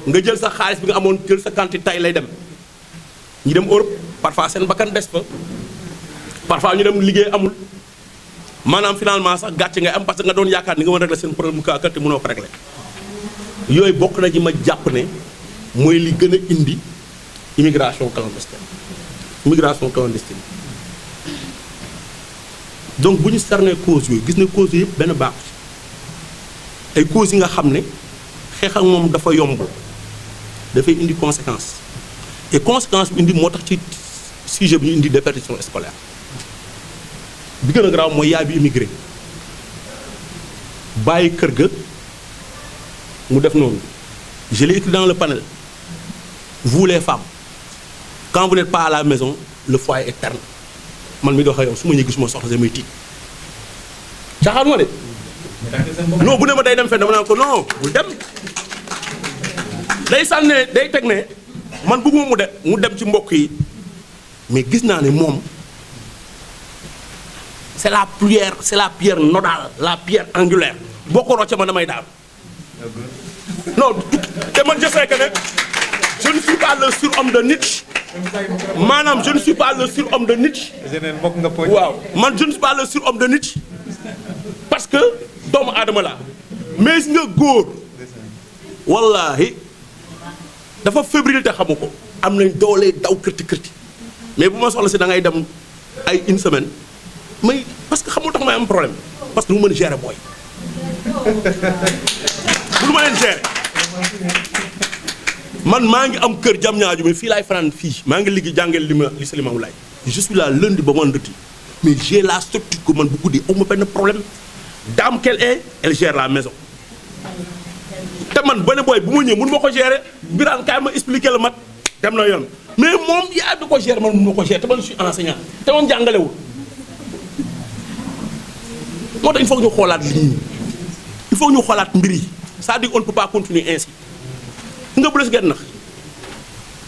[SPEAKER 6] nga jël sa xaalis bi nga amoon jël sa quantité tay lay dem ñu dem Europe parfois seen bakkan des fa parfois ñu dem liggéey amul maanaam finalement sax gàcce ngay am parce que nga doon yaakaar ni nga mën a régler seen problème mu kaa te mënoo ko régler yooyu bokk na ci ma jàpp ne mooy li gën a indi immigration clandestine donc bu ñu cerner cause yooyu gis ne cause yëpp benn baaxu ci ay causes yi nga xam ne xeex ak moom dafa yomb dafay indi conséquence et conséquence bi indi moo tax ci sujet bi ñu indi déperdition scolaire bi gën a garaaw mooy yaay bi immigré bàyyi kër ga mu def noonu je l'ai écrit dans le panel vous les femmes quand vous n'êtes pas à la maison le foyer est terne man mi dox ak yow su ma ñëwee gisuma soxla damay tiit caaxaan ma de non bu ne ma day dem fenn dama naan ko non bul dem day sànne day teg ne man bëgguma mu dem ci mbokk yi mais gis naa ne moom c'est la pierre nodale la pierre angulaire boo ko rocce ma damay daal non te man je sais que ne je ne suis pas le surhomme de Nietzsche maanaam je ne suis pas le surhomme de Nietzsche waaw man je ne suis pas le surhomme de Nietzsche parce que doomu aadama la mais nga góor wallaahi dafa fébrile te xamu ko am nañ doole daw kërti kërti mais bu ma soxla si da ngay dem ay une semaine mais parce que xamul tax may am problème parce que lu mën gérer booy bu lu ma leen gérer man maa ngi am kër jam ñaaju mais fii laay fanaan fii maa ngi liggéey jàngeel lycée Limamou Laye je suis là lundi ba vendredi mais j'ai la structure que man bu guddi aw ma benn problème dame qu'elle est elle gère la maison te man benn booy bu ma ñëw mënu ma ko gérer biraan kaay ma expliquer la mat dem na yoon mais moom yaa bi ko gérer man mënu ma ko gérer te man je suis enseignant te moom jàngalewul moo tax il faut que ñu xoolaat lii il faut que ñu xoolaat mbir yi c'est-à-dire on ne peut pas continuer ainsi nga bu la si gën nax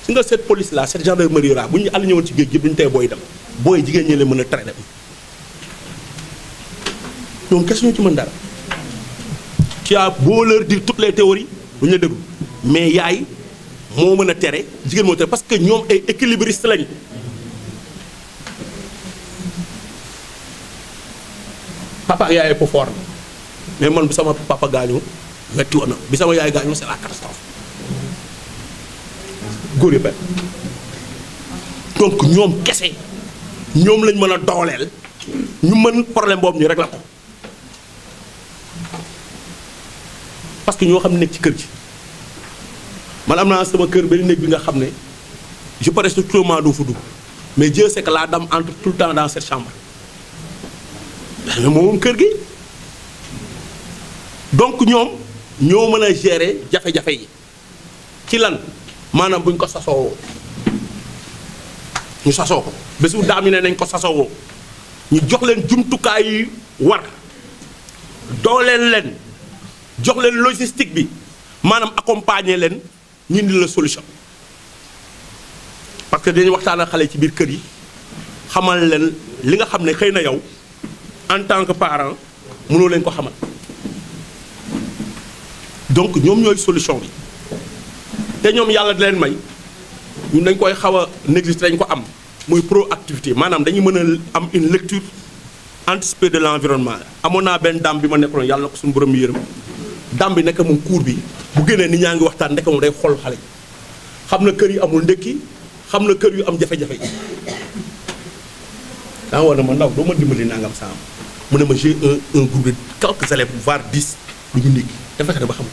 [SPEAKER 6] si nga cette police là cette gendarmerie là bu ñu àll ñëwoon ci géej gi duñu tey booy dem booy jigéen ñi la mën a tere dem ñoom kese ñu ci mën dara tu as beau leur dire toutes les théories duñu la déglu mais yaay moo mën a tere jigéen moo tere parce que ñoom ay équilibriste lañ papa ak yaay po fort mais man bi sama papa gaañoo metti woon na bi sama yaay gaañoo c'est la catastrophe góor yëpp donc ñoom kese ñoom lañ mën a dooleel ñu mën problème boobu ñu régler ko parce que ñoo xam ne nekk ci kër gi man am naa sama kër benn néeg bi nga xam ne je peux rester tout le temps doo fa dugg mais Dieu sait que la dame entre tout le temps dans cette chambre mais moom kër gi donc ñoom ñoo mën a gérer jafe-jafe yi ci lan maanaam buñ ko sasoo ñu sasoo ko bés bu daam yi ne nañ ko sasoo ñu jox leen jumtukaay yi war dooleel leen jox leen logistique bi maanaam accompagner leen ñu indi la solution parce que dañuy waxtaan ak xale ci biir kër yi xamal leen li nga xam ne xëy na yow en tant que parent mënoo leen ko xamal donc ñoom ñooy solution bi te ñoom yàlla di leen may ñun dañ koy xaw a négliger dañ ko am muy proactivité maanaam dañuy mën a am une lecture anticipée de l'environnement amoon naa benn dame bi ma nekkoon yàlla na ko suñu borom yërëm dame bi nekk moom cours bi bu génnee nit ñaa ngi waxtaan nekk moom day xool xale yi xam na kër yu amul ndekki xam na kër yu am jafe-jafe yi daa war na ma ndaw doo ma dimbali nangam saam mu ne ma j'ai un groupe de quelques élèves voire 10 lu ñu ndékki te fexe na ba xam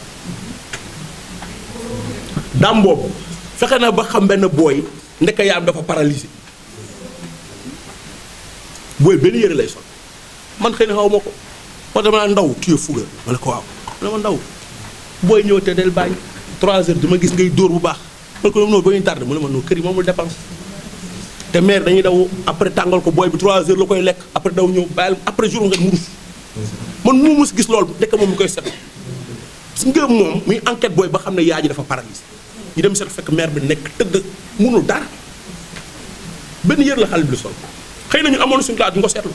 [SPEAKER 6] dame boobu fexe na ba xam benn booy ndeka yaam dafa paralysé booy benn yëre lay sol man xëy na xaw ma ko wax dama naa ndaw tu es fou ma ne ko waaw ma ne ma ndaw booy ñëw te del bàyyi 3 heures dama gis ngay dóor bu baax ma ne ko noonu ba ñu tardé mu ne ma noonu kër yi moomul dépense te mère dañuy daw après tàngal ko booy bi 3 heures la koy lekk après daw ñëw bàyyil après jour nga mu rus man mu mës gis loolu ndekk moom mi koy set si nga moom muy enquête booy ba xam ne yaay ji dafa paralysé ñu dem seet fekk mère bi nekk tëdd mënul dara benn yër la xale bi lu sol xëy na ñu amoon suñu classe du nga ko seetlu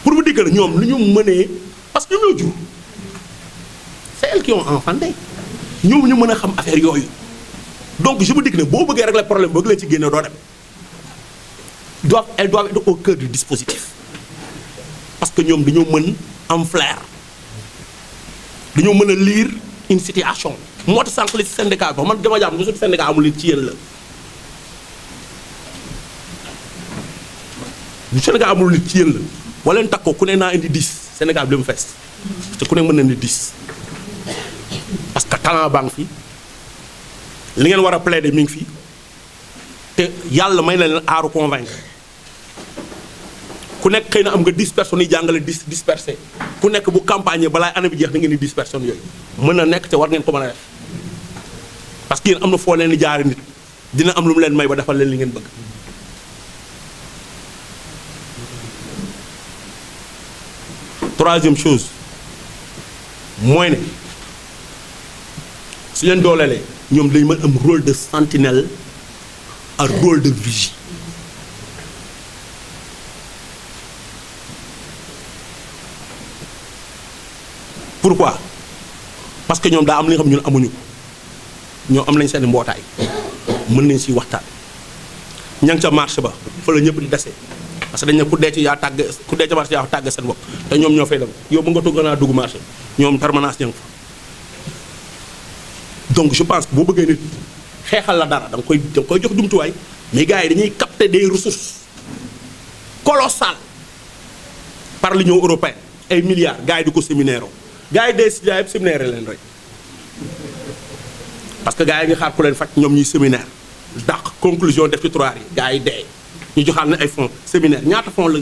[SPEAKER 6] pour vous dire que ñoom lu ñu mënee parce que ñoo jur c'est elles qui ont enfanté ñoom ñu mën a xam affaire yooyu donc je me dis que ne boo bëggee régler problème bëgg leen ci génne doo dem elles doivent être au cœur du dispositif parce que ñoom dañoo mën am flair dañoo mën a lire une situation moo tax sànq li ci syndicat bi man dama jàpp nga suñu syndicat amul li ci yéen la du Sénégal amul nit ci yéen la wala leen takkoo ku ne naa indi 10 Sénégal bi mu fees te ku ne mën na indi 10 parce que talent baa ngi fi li ngeen war a plaider mi ngi fi te yàlla may na leen aaru convaincre ku nekk xëy na am nga 10 personnes yi jàngale 10 dispersé ku nekk bu campagne balaa année bi jeex da ngeen di 10 personnes yooyu mën na nekk te war ngeen ko mën a def parce que yéen am na foo leen di jaari nit dina am lu mu leen may ba defal leen li ngeen bëgg. Troisième chose mooy ne su leen dooleelee ñoom dañu mën am rôle de sentinelle ak rôle de vigie. Pourquoi? Parce que ñoom daa am li nga xam ñun amuñu ko ñoo am nañ seen mbootaay mën nañ si waxtaan ña ngi ca marché ba fa la ñëpp di dese parce que dañ ne ku dee ci yaa tàgg ku dee ca marché yaa tàgg seen bopp te ñoom ñoo fay dem yow ba nga togg naa dugg marché ñoom permanence ña nga fa. Donc je pense que boo bëggee nit xeexal la dara da nga koy jox jumtuwaay mais gars yi dañuy capter des ressources colossales par l'Union européenne ay milliards gars yi di ko séminaire gars yi dee si jaay yëpp séminaire leen rek parce que gars yi nga xaar ku leen faj ñoom ñuy séminaire dàq conclusion def ci tiroir yi gars yi dee ñu joxaat ne ay fonds séminaire ñaata fonds la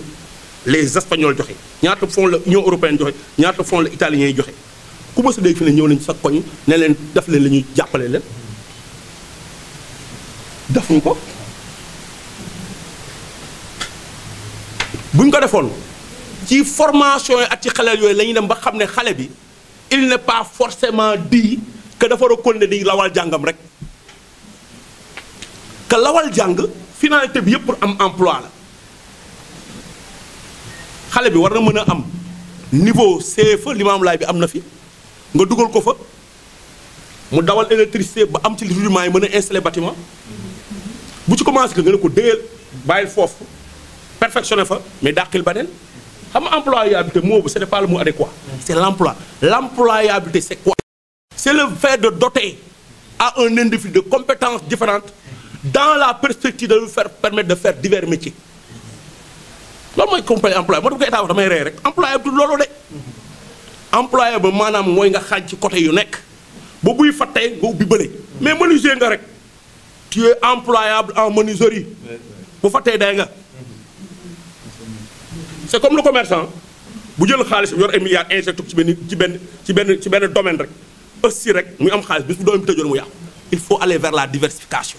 [SPEAKER 6] les espagnols joxe ñaata fonds la Union européenne joxe ñaata fonds la italiens yi joxe ku ma sa dégg fi ne ñëw nañ sa koñ ne leen def leen la ñuy jàppale leen defuñ ko buñ ko defoon ci formation yi ak ci xale yooyu la ñuy dem ba xam ne xale bi il n'est pas forcément dit que dafa war a continuer di lawal jàngam rek que lawal jàng finalité bi yëpp pour am emploi la xale bi war na mën a am niveau CFE Limaamu Laay bi am na fi nga dugal ko fa mu dawal électricité ba am ci rudiment yi mën a installer bâtiment bu ci commencé que nga ne ko déyal bàyyil foofu perfectionné fa mais dàqil beneen xam nga employabilité moo bu ce n'est pas le mot adéquat c'est l'emploi. L'employabilité c'est quoi? C'est le fait de doter à un individu de compétences différentes dans la perspective de lui faire permettre de faire divers métiers. loolu mooy complet emploi moo tax ko état wax damay rey rek employabilité loolu de employé ba maanaam mooy nga xaaj ci côté yu nekk ba buy fattee nga ubbi bële mais menuisier nga rek tu es employable en menuiserie bu fattee day nga c'est comme le commerçant bu jël xaalis yor ay milliards injecté ci benn domaine rek aussi rek muy am xaalis bis bu doon tëjoon mu yàqu. Il faut aller vers la diversification.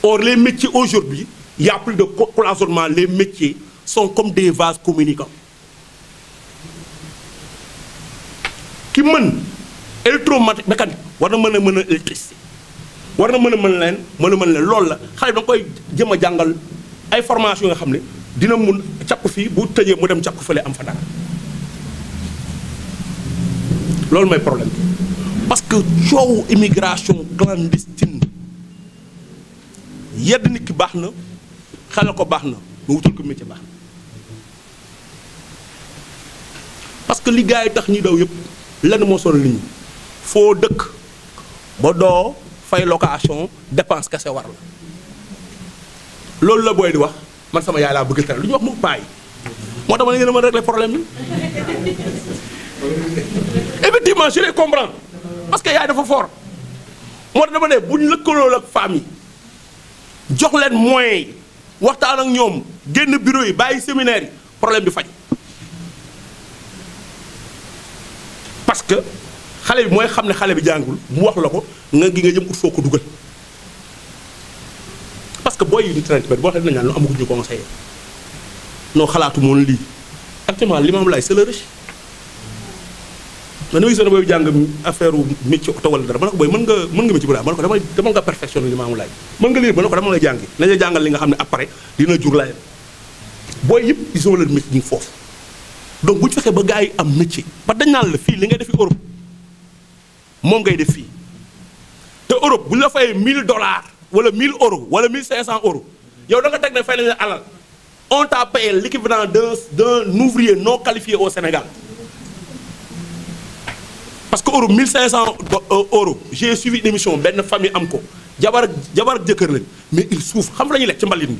[SPEAKER 6] Or les métiers aujourd'hui il y a plus de cloisonnement, les métiers sont comme des vases communicants. Ki mën électromécanique war na mën a électricité war na mën a leen loolu la xale da nga koy jëm a jàngal ay formation nga xam ne dina mun càpp fii bu tëjee mu dem càpp fële am fa dara loolu mooy problème parce que coowu immigration clandestine yedd nit ki baax na xale ko baax na nga wutal ko métier baax na parce que li gars yi tax ñuy daw yëpp lenn moo sonal nit ñi foo dëkk ba doo fay location dépense kese war la loolu la booy di wax man sama yaay laa bëgg tere lu ñu wax mu bàyyi moo tax ma ne ngeen a mën a régler problème bi effectivement je les comprends parce que yaay dafa fort moo tax dama ne bu ñu lëkkaloo ak famille jox leen moyens yi waxtaan ak ñoom génn bureau yi bàyyi séminaire yi problème bi faj parce que xale bi mooy xam ne xale bi jàngul mu wax la ko nga gi nga jëm ut foo ko dugal parce que booy yi di traité boo xam ne ñaan lu amaguñ ñu conseillé non xalaatu moon lii actuellement Limaamu Laay c'est le riche man dama gis ne booy jàng affaire métier oto wala dara ma ne ko booy mën nga métier bu daal ma ne ko dama nga perfectionné Limaamu Laay mën nga lire ma ne ko dama nga jàngi nañ la jàngal li nga xam ne après dina jur laay booy yëpp ils ont leur métier ñu foofu donc bu ñu fexee ba gars yi am métier parce que dañ naan la fii li ngay def fi Europe moom ngay def fii te Europe bu ñu la fayee $1000 wala 1000 euros wala 1500 euros yow da nga teg ne fay nañ la alal on t'a payé l'équivalent d'un ouvrier non qualifié au Sénégal parce que euro 1500 euros j'ai suivi une émission benn famille am ko jabar ak jëkkër lañ mais il souffre xam la ñuy lekk ci mbalit mi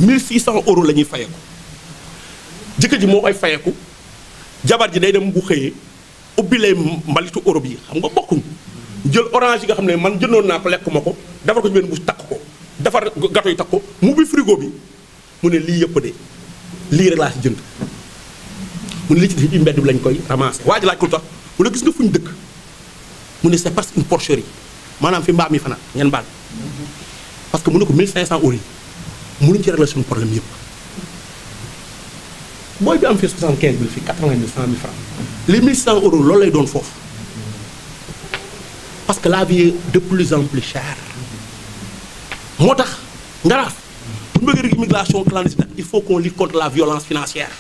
[SPEAKER 6] 1600 euros la ñuy fayeeku jëkkër ji moo koy fayeeku jabar ji day dem bu xëyee ubbi lay mbalitu Europe yi xam nga bokkuñ jël orange yi nga xam ne man jëndoon naa ko lekk ma ko defar ko ci benn bu takk ko defar gâteau yi takk ko mu ubbi frigo bi mu ne lii yëpp de lii rek laa si jënd mu ne li ci def bi mbedd bi lañ koy ramassé waa ji laaj ko lu tax mu ne gis nga fu ñu dëkk mu ne c'est parce que une porcherie maanaam fi mbaam yi fanaan ngeen baal parce que mu ne ko 1500 euros yi mënuñ ci régler suñu problème yëpp booy bi am fii 75 000 fii 80 000 100 000 francs les 1100 euros loolu lay doon foofu parce que la vie est de plus en plus chère moo tax ngaraaf bu ñu bëggee rek immigration clandestine il faut qu'on lutte contre la violence financière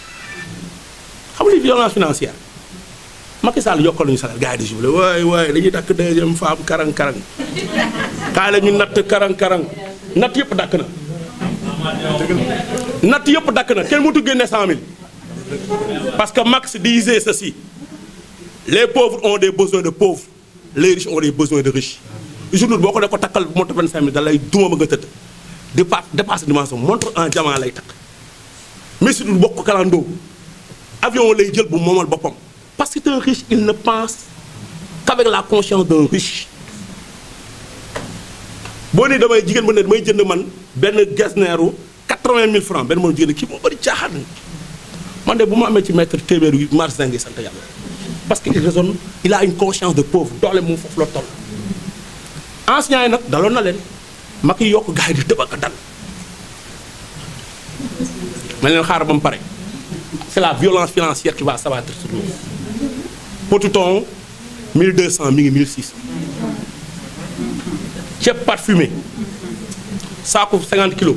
[SPEAKER 6] xam nga li violence financière Macky Sall yokkal nañu salaire gars yi di jublu waay dañuy takk deuxième femme karang-karang kaay la ñu natt karang-karang natt yëpp dakk na natt yëpp dakk na kenn mënut a génne 100 000 parce que Max disait ceci les pauvres ont des besoins de pauvres les riches ont des besoins de riches journée boo ko ne ko takkal bu montre 25 000 da lay duma ba nga tëdd dépasse dimension montre en diamant lay takk mais si dul bokk kalandoo avion lay jël bu moomal boppam parce que un riche il ne pense qu'avec la conscience d'un riche boo nee damay jigéen ba ne damay jënd man benn gesneeru 80 000 francs benn moom jigéen kii moo bëri caaxaan man de bu ma amee ci mètre téeméer yu marché ngi sant yàlla parce que il raisonne il a une conscience de pauvre doole moom foofu la toll enseignants yi nag daloon na leen mag yi yokk gars yi di tëbaka dal ma leen xaar ba mu pare c'est la violence financière qui va s'abattre sur nous potuton 1200 mi ngi 1600 ceeb parfumé saako 50 kilos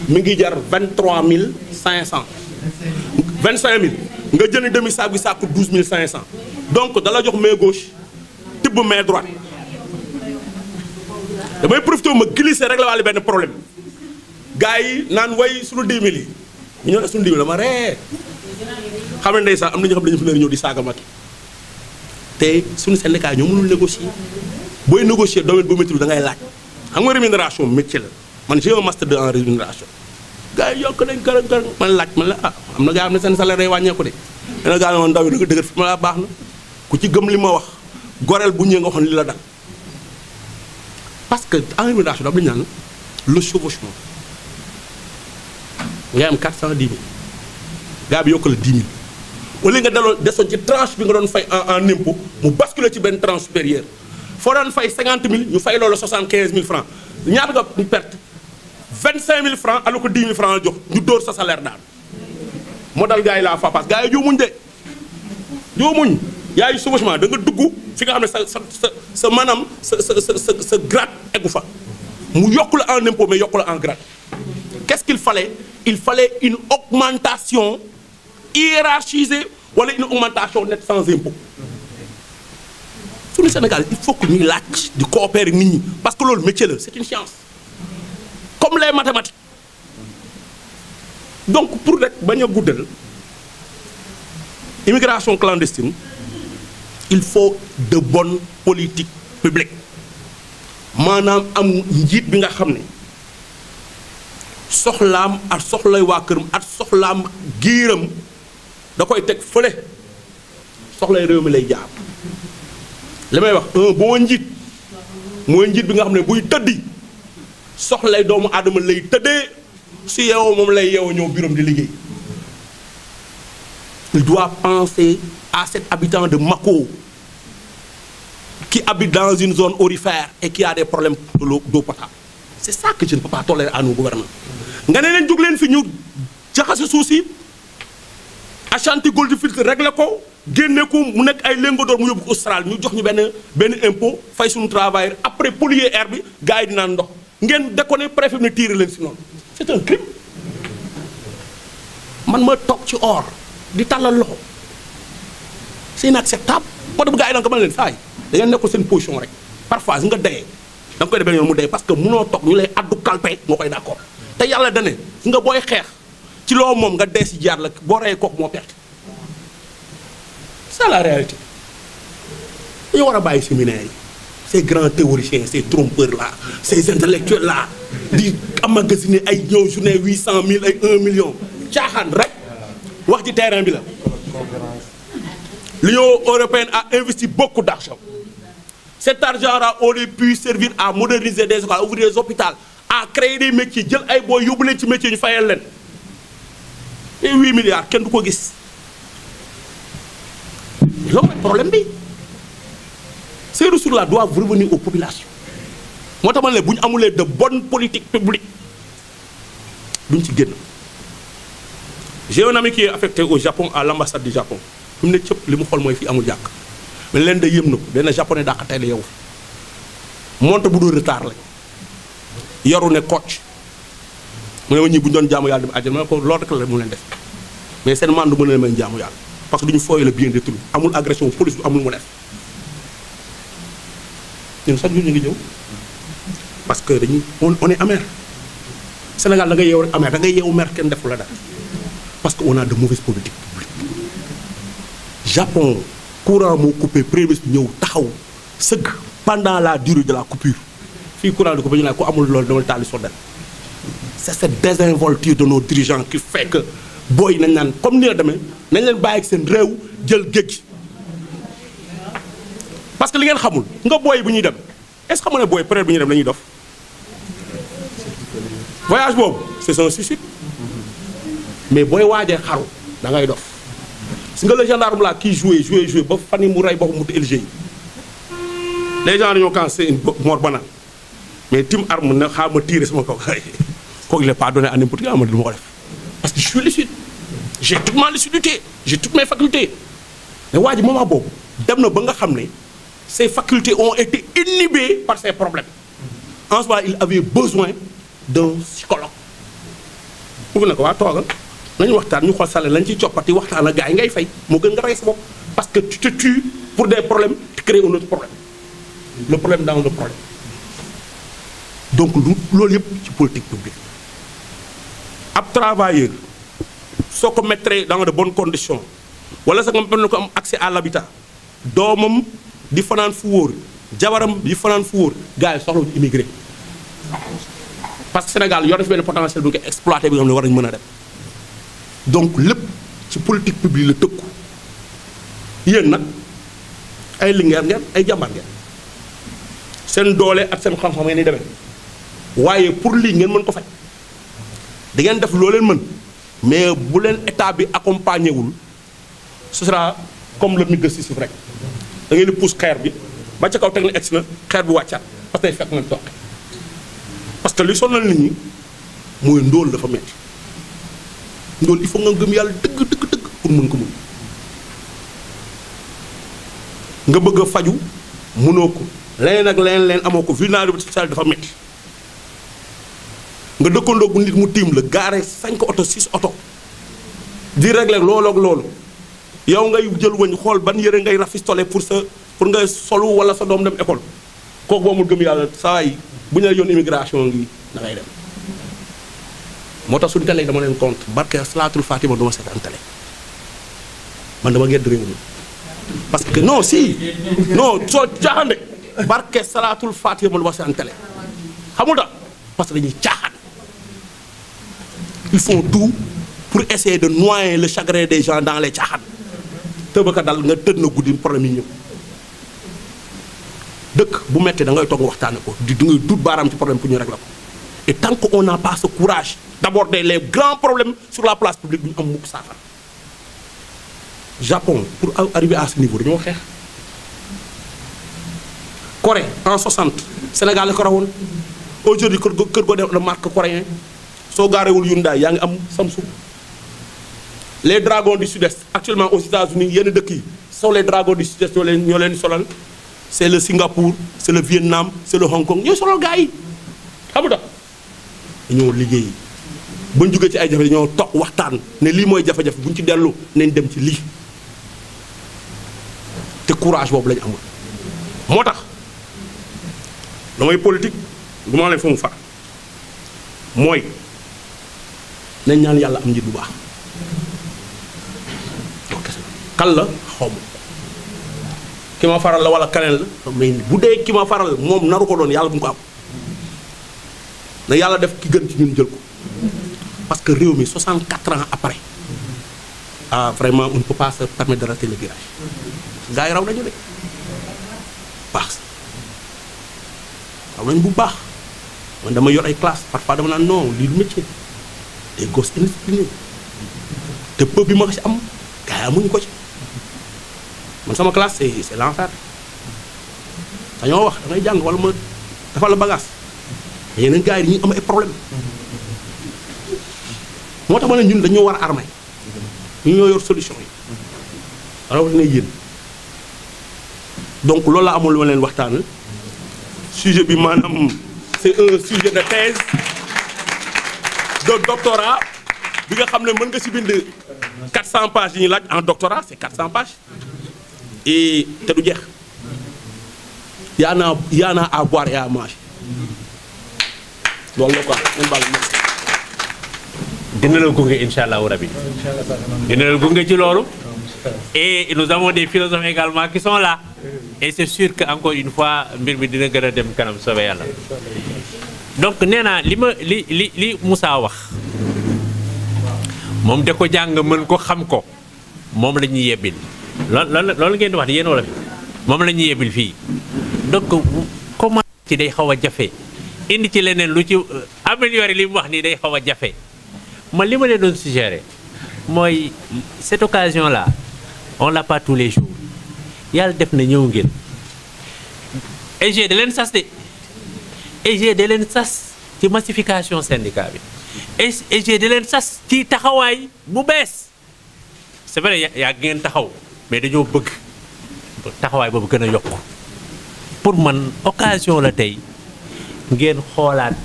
[SPEAKER 6] mi ngi jar 23 500 25 000 nga jënd demi saak bi saako 12 500 donc dala jox main gauche tibb main droite damay profité ma glisser rek la wàllu benn problème gars yi naan way suñu 10 000 yi ñu ñëw ne suñu 10 000 dama ree xam ne ndeysaan am na ñoo xam ne dañu fi leen ñëw di saaga Macky te suñu syndicat ñoo mënul négocier booy négocier domaine bu métier da ngay laaj xam nga rémunération métier la man j'ai un master 2 en rémunération gars yi yokk nañ kër man laaj man la am na gars am na seen salaire day wàññeeku de dana gaa noonu ndaw yi da nga dëgër fi ma la baax na ku ci gëm li ma wax goreel bu ñëwee nga waxoon li la dal parce que en rémunération dafa ñu naan le chevauchement ngay am 410 000 gars bi yokk la 10 000 wala nga daloon desoon ci tranche bi nga doon fay en impôt mu basculer ci benn tranche supérieure foo doon fay 50 000 ñu fay loolu 75 000 francs ñaata nga perte 25 000 francs alors que 10 000 francs la jox ñu dóor sa salaire daal moo dal gars yi la FAPAS gars yi juumuñ de juumuñ yaay chevauchement da nga dugg fi nga xam ne sa maanaam sa grade eggu fa mu yokk la en impôt mais yokk la en grade qu'est-ce qu'il fallait il fallait une augmentation hiérarchisée wala une augmentation nette sans impôt suñu Sénégal il faut que ñuy laaj di coopérer nit ñi parce que loolu métier la c'est une science comme les mathématiques donc pour rek bañ a guddal immigration clandestine il faut de bonnes politiques publiques maanaam am njiit bi nga xam ne soxlaam ak soxlay waa këram ak soxlaam giiram da koy teg fële soxlay réew mi lay jaar li may wax un bon njiit mooy njiit bi nga xam ne buy tëddi soxlay doomu aadama lay tëddee su yeewoo moom lay yeewoo ñëw bureau di liggéey il doit penser à cet habitant de Mako qui habite dans une zone aurifère et qui a des problèmes d'eau potable c'est ça que je ne peux pas tolérer à nos gouvernants nga ne leen jóg leen fi ñu jaxase suuf si Ashanti Gold Fields réglé ko génne ko mu nekk ay lingots d'or mu yóbbu ko Australie ñu jox ñu benn impôt fay suñu travailleur après polluer air bi gars yi di naan ndox ngeen déconné préfet ne tirer leen si noonu c'est un crime man ma toog ci or di tàllal loxo c'est inacceptable moo tax gars yi da nga ko mën leen saa yi da ngeen nekkul seen position rek parfois nga dayee da nga koy defee yoon mu dee parce que munoo toog ñu lay addu kalpe nga koy d'accord te yàlla dane nga booy xeex ci loo moom nga dee si jaar la boo reyee kooku moo perte c'est la réalité dañu war a bàyyi séminaire yi ces grands théoriciens ces trompeurs là ces intellectuels là di emmagasiner ay ñëw journée 800 000 ay 1 million caaxaan rek wax ci terrain bi la. L'Union européenne a investi beaucoup d'argent. Cet argent-là aurait pu servir à moderniser des écoles, à ouvrir des hôpitaux, à créer des métiers jël ay booy yóbbu leen ci métier ñu fayal leen et 8 milliards kenn du ko gis loolu mooy problème bi. Ces ressources-là doivent revenir aux populations moo tax ma ne bu ñu amulee de bonnes politiques publiques duñ ci génn. J'ai un ami qui est affecté au Japon à l'ambassade du Japon fi mu ne cëpp li mu xool mooy fii amul jàkk mais leen da yëm na ko benn japonais daa tey la yow monte bu dul retard lañ yaru ne coach mu ne ma ñii bu ñu doon jaamu yàlla dem àjjana ma ne ko loolu rek la mu leen def mais seen mandu mën na leen jaamu yàlla parce que duñu fooyee le bien d'autrui amul agression police du amul mu def ñun sax ñu ngi ñëw parce que dañuy on est amer Sénégal da ngay yeew rek amer da ngay yeewu mer kenn defu la dara parce que on a de mauvaises politiques publiques. Japon courant moo coupé premier ministre ñëw taxaw sëgg pendant la durée de la coupure fii courant di ko ba ñu naan ko amul loolu dama taali soddal. C'est cette désinvolture de nos dirigeants qui fait que booy nañ naan comme ni la demee nañ leen bàyyi ak seen réew jël géej parce que li ngeen xamul nga booy bu ñuy dem est-ce que xam nga ne booy période bu ñuy dem la ñuy dof voyage boobu c'est un suicide mais booy waajee xaru da ngay dof si nga le gendarme là kii joué ba fan yi mu rey boppam mu LG yi les gens dañoo quand c'est une mort banale mais tim arme na xaar ma tirer sama kaw kooku il n'est pas donné à n'importe qui ma du ma ko def parce que je suis lucide j'ai toute ma lucidité j'ai toutes mes facultés mais waa ji moment boobu dem na ba nga xam ne ses facultés ont été inhibées par ses problèmes en ce moment il avait besoin d'un psychologue pour ne ko waa toogal nañu waxtaan ñu xool sale lañ ciy coppati waxtaan ak gars yi ngay fay moo gën nga rey sa bopp parce que tu te tues pour des problèmes tu crées un autre problème le problème dans le problème donc loolu yëpp ci politique publique ab travailleur soo ko mettre dans de bonnes conditions wala sax nga mën na ko am accès à l'habitat doomam di fanaan fu wóor jabaram di fanaan fu wóor gars yi soxla wuñu immigré parce que Sénégal yor na fi benn potentiel bu ñu koy exploité bi nga xam ne war nañu mën a def donc lépp ci politique publique la tëkku yéen nag ay lingeer ngeen ay jàmbaar ngeen seen doole ak seen xam-xam ngeen di demee waaye pour lii ngeen mën ko faj da ngeen def loo leen mën mais bu leen état bi accompagné wul ce sera comme le migré si suuf rek da ngeen di pousse xeer bi ba ca kaw teg na egsi na xeer bi wàccaat parce que fekk ngeen toog parce que li sonal nit ñi mooy ndóol dafa metti ndóol il faut nga gëm yàlla dëgg pour mën ko mën nga bëgg a faju mënoo ko leneen ak leneen amoo ko vulnérabilité sociale dafa metti nga dëkkandoo gu nit mu tiim la gaare 5 oto 6 oto di régler loolu ak loolu yow ngay jël wëñ xool ban yëre ngay rafistole pour nga solu wala sa doom dem école kooku boo mu gëm yàlla saa yi bu ñu la yoon immigration ngi da ngay dem moo tax suñu télé dama leen compte barke salaatul fatima duma seetaan télé man dama gedd réew mi parce que non si non soo caaxaan de barke salaatul fatima duma seetaan télé xamul da parce que dañuy caaxaan ils font tout pour essayer de noyer le chagrin des gens dans les caaxaan tëbaka dal nga tëdd na guddi problème yi ñëw dëkk bu mettee da ngay toog waxtaane ko di ngay dut baaraam ci problème pour ñu régler ko et tant qu'on n'a pas ce courage d'aborder les grands problèmes sur la place publique du ñu am mukk saafara Japon pour arriver à ce niveau dañoo xeex Corée en 60 Sénégal la ko rawoon aujourd'hui kër goo def la marque coréen soo gaarewul Hyundai yaa ngi am Samsung les dragons du sud-est actuellement aux États-Unis yenn dëkk yi sont les dragons du sud-est ñoo leen solal c'est le Singapour c'est le Vietnam c'est le Hong Kong ñooy solal gars yi xam nga dañoo liggéey ba ñu jógee ci ay jafe dañoo toog waxtaan ne lii mooy jafe-jafe bu ñu ci dellu nañ dem ci lii te courage boobu lañu amul moo tax damay politique du ma leen fa mu far mooy nañ ñaan yàlla am njiit bu baax kan la xaw ma ki ma faral la wala keneen la mais bu dee ki ma faral moom naru ko doon yàlla bu mu ko am na yàlla def ki gën ci ñun jël ko parce que réew mi 64 ans après ah vraiment on ne peut pas se permettre de rater le virage gars yi raw nañu de baax raw nañu bu baax man dama yor ay classe parfois dama naan non lii du métier des gosses indisciplinés te peu bi ma ko ci am gars yi amuñu ko ci man sama classe c'est l'enfer dañoo wax da ngay jàng wala ma dafa la bagage yeneen gars yi dañuy am ay problème moo tax ma ne ñun dañoo war a armé ñu ñoo yor solution yi rawatina yéen donc loolu la amul lu ma leen waxtaanal sujet bi maanaam c'est un sujet de thèse de doctorat bi nga xam ne mën nga ci bind 400 pages yi ñuy laaj en doctorat c'est 400 pages et te du jeex y en a à boire et à manger loolu la quoi ngeen baal ma.
[SPEAKER 4] dina la gunge incha allahu rabi dina la gunge ci loolu et nous avons des philosophes également qui sont là et c'est sûr que encore une fois mbir mi dina gën a dem kanam soobee yàlla donc nee naa li Moussa wax moom da ko jàng mën ko xam ko moom la ñuy yebbil loolu ngeen di wax di yéen wala fi moom la ñuy yebbil fii donc comment ci day xaw a jafe indi ci leneen lu ci améliorer li mu wax nii day xaw a jafe man li ma leen doon suggérer mooy cette occasion là on l'a pas tous les jours yàlla def na ñëw ngeen EG da leen sas de EG da leen sas ci massification syndicat bi EG da leen sas ci taxawaay bu bees c'est vrai yaa ngeen taxaw mais dañoo bëgg taxawaay boobu gën a yokk pour man occasion la tey ngeen xoolaat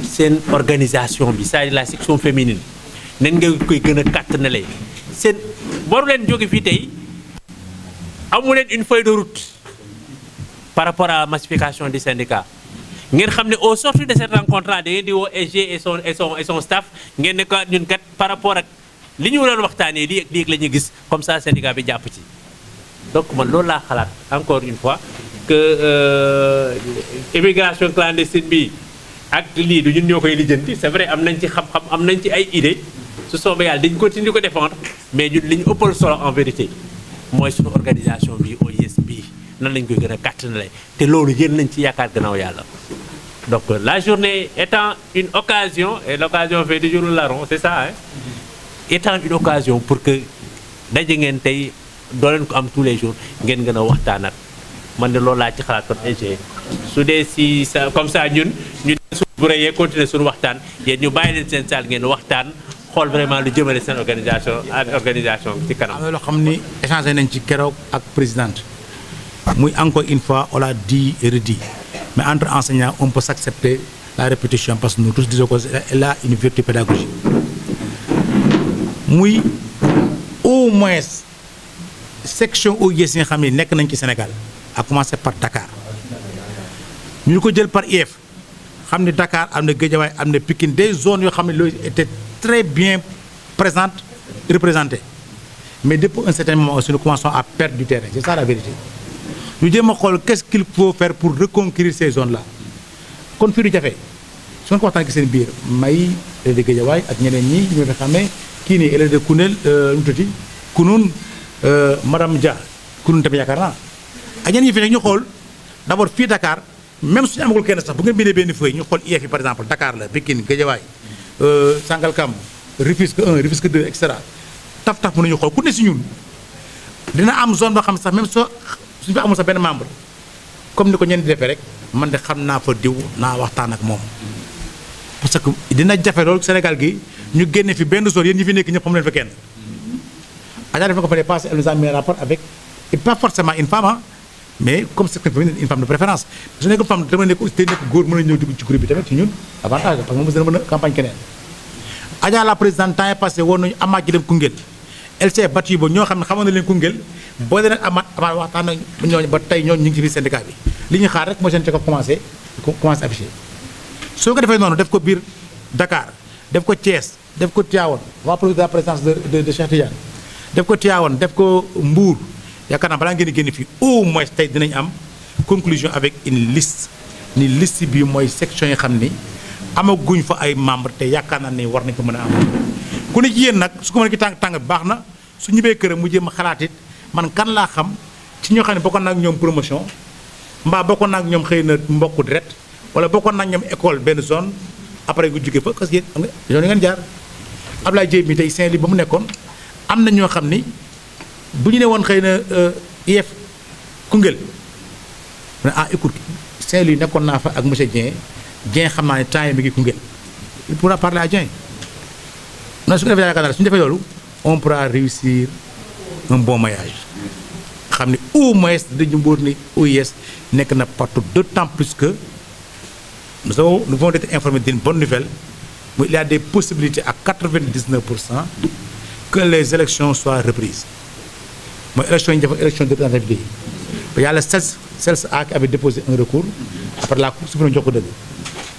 [SPEAKER 4] seen organisation bi c'est-à-dire la section féminine nen nga koy gën a kàttanale seen waru leen jóge fii tey amu leen une feuille de route par rapport à la massification du syndicat ngeen xam ne au sortir de cette rencontre là da ngeen di woo EG et son staff ngeen ne ko ñun kat par rapport ak li ñu waroon waxtaanee lii ak lii la ñuy gis comme ça syndicat bi jàpp ci donc man loolu laa xalaat encore une fois que immigration clandestine bi ak lii du ñun ñoo koy lijjanti c'est vrai am nañ ci xam-xam am nañ ci ay idées su soobee yàlla dañ continuer ko défendre mais ñun li ñu ëppal solo en vérité mooy suñu organisation bi OIS bii nan lañ koy gën a kàttanale te loolu yéen lañ ci yaakaar gannaaw yàlla. donc la journée étant une occasion et l'occasion fait toujours le larron c'est ça hein étant une occasion pour que daje ngeen tey doo leen ko am tous les jours ngeen gën a waxtaanat man de loolu laa ci xalaat kon EG su dee si sa comme ça ñun ñu suñu bu rëyee continuer suñu waxtaan yéen ñu bàyyi leen seen salle ngeen waxtaan xool vraiment lu jëmale seen organisation ci kanam.
[SPEAKER 5] am na loo xam ni échangé nañ ci keroog ak présidente muy encore une fois on l'a dit et redit mais entre enseignants on peut s'accepter la répétition parce que nous tous disons qu'elle a une vertu pédagogique muy au moins section OIS yi nga xam ne nekk nañ ci Sénégal à commencer par Dakar ñu ko jël par IEF xam ne Dakar am na Guédiawaye am na Pikine des zones yoo xam ne loolu était très bien présentes représentées mais depuis un certain moment aussi nous commençons à perdre du terrain c'est ça la vérité ñu jéem a xool qu'est-ce qu'il faut faire pour reconquérir ces zones là kon fii du jafe su ko waxtaan ak seen biir may de Guédiawaye ak ñeneen ñi ñu nga xam ne kii nii élève de Kounel nu tuuti Kounoune madame Dia Kounoune tamit yaakaar naa ak ñeneen ñi fi nekk ñu xool d'abord fii Dakar même suñu amagul kenn sax bu ngeen bindee benn feuille ñu xool IEF yi par exemple Dakar la Pikine Guédiawaye Sangalkam Rufisque 1 Rufisque 2 et cetera taf mën nañu xool ku ne si ñun dina am zone boo xam ne sax même soo suñu fa amul sax benn membre comme ni ko ñenn di defee rek man de xam naa fa diw naa waxtaan ak moom parce que dina jafe loolu Sénégal gi ñu génne fi benn zone yéen ñi fi nekk ñëpp xam leen fa kenn Adja def na ko fa passé elle nous a mis un rapport avec et pas forcément une femme mais comme c'est une femme de préférence su nekk femme dama nekk aussi nekk góor mën a ñëw dugg ci groupe bi tamit ci ñun avantage parce que moom dina mën a campagne keneen Adja la présidente temps est passé woon nañu amaat ji dem Koungheul elle s'est battue ba ñoo xam ne xamoon na leen Koungheul boo dee nag amaat waxtaan ak ñooñu ba tey ñooñu ñu ngi ci biir syndicat bi li ñu xaar rek mooy seen ci ko commencé affiché soo ko defee noonu def ko biir Dakar def ko Thiès def ko Tivaouane waa de la présidence de Cheikh Tidiane def ko Tivaouane def ko Mbour yaakaar naa balaa ngeen di génn fii au moins tey dinañ am conclusion avec une liste ni liste bi mooy section yi xam ni amaguñ fa ay membre te yaakaar naa ni war nañ ko mën a am ku ne ci yéen nag su ko mën a ki tàng bi baax na su ñibbee këram mu jéem a xalaat it man kan laa xam ci ñoo xam ne bokkoon naa ak ñoom promotion mbaa bokkoon naa ak ñoom xëy na mbokku direct wala bokkoon naa ak ñoom école benn zone après nga jóge fa parce que xam nga yoon yi ngeen jaar Ablaye Dieye mi tey Saint-Louis ba mu nekkoon am na ñoo xam ni bu ñu ne woon xëy na IEF Koungheul mu ne écoute Saint-Louis nekkoon naa fa ak monsieur Dieng xam naa ne temps yi mi ngi Koungheul il pourra parler à Dieng non su ko defee yaakaar naa suñu defee loolu on pourra réussir un bon maillage xam ne au moins dañu mbóor ni OIS nekk na partout d'autant plus que nous avons été informés d'une bonne nouvelle. Il y a des possibilités à 99% que les élections soient reprises. L'élection de représentativité. Il y a le CELS-A qui avait déposé un recours après la Cour suprême.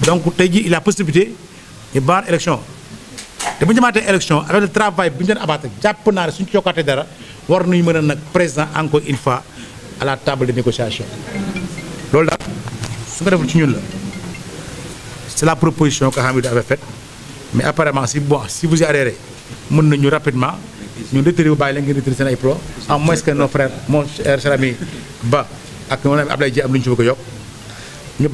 [SPEAKER 5] Donc, il y a la possibilité de faire l'élection. Si vous avez élection, avec le travail que vous avez abattu, vous avez présent encore une fois à la table de négociation. C'est la proposition que Hamidou avait faite. Mais apparemment, si vous y adhérez, nous nous rapidement, nous retirons les pro, à moins que nos frères, mon cher ami Ba, et mon ami Ablaye Dieye, nous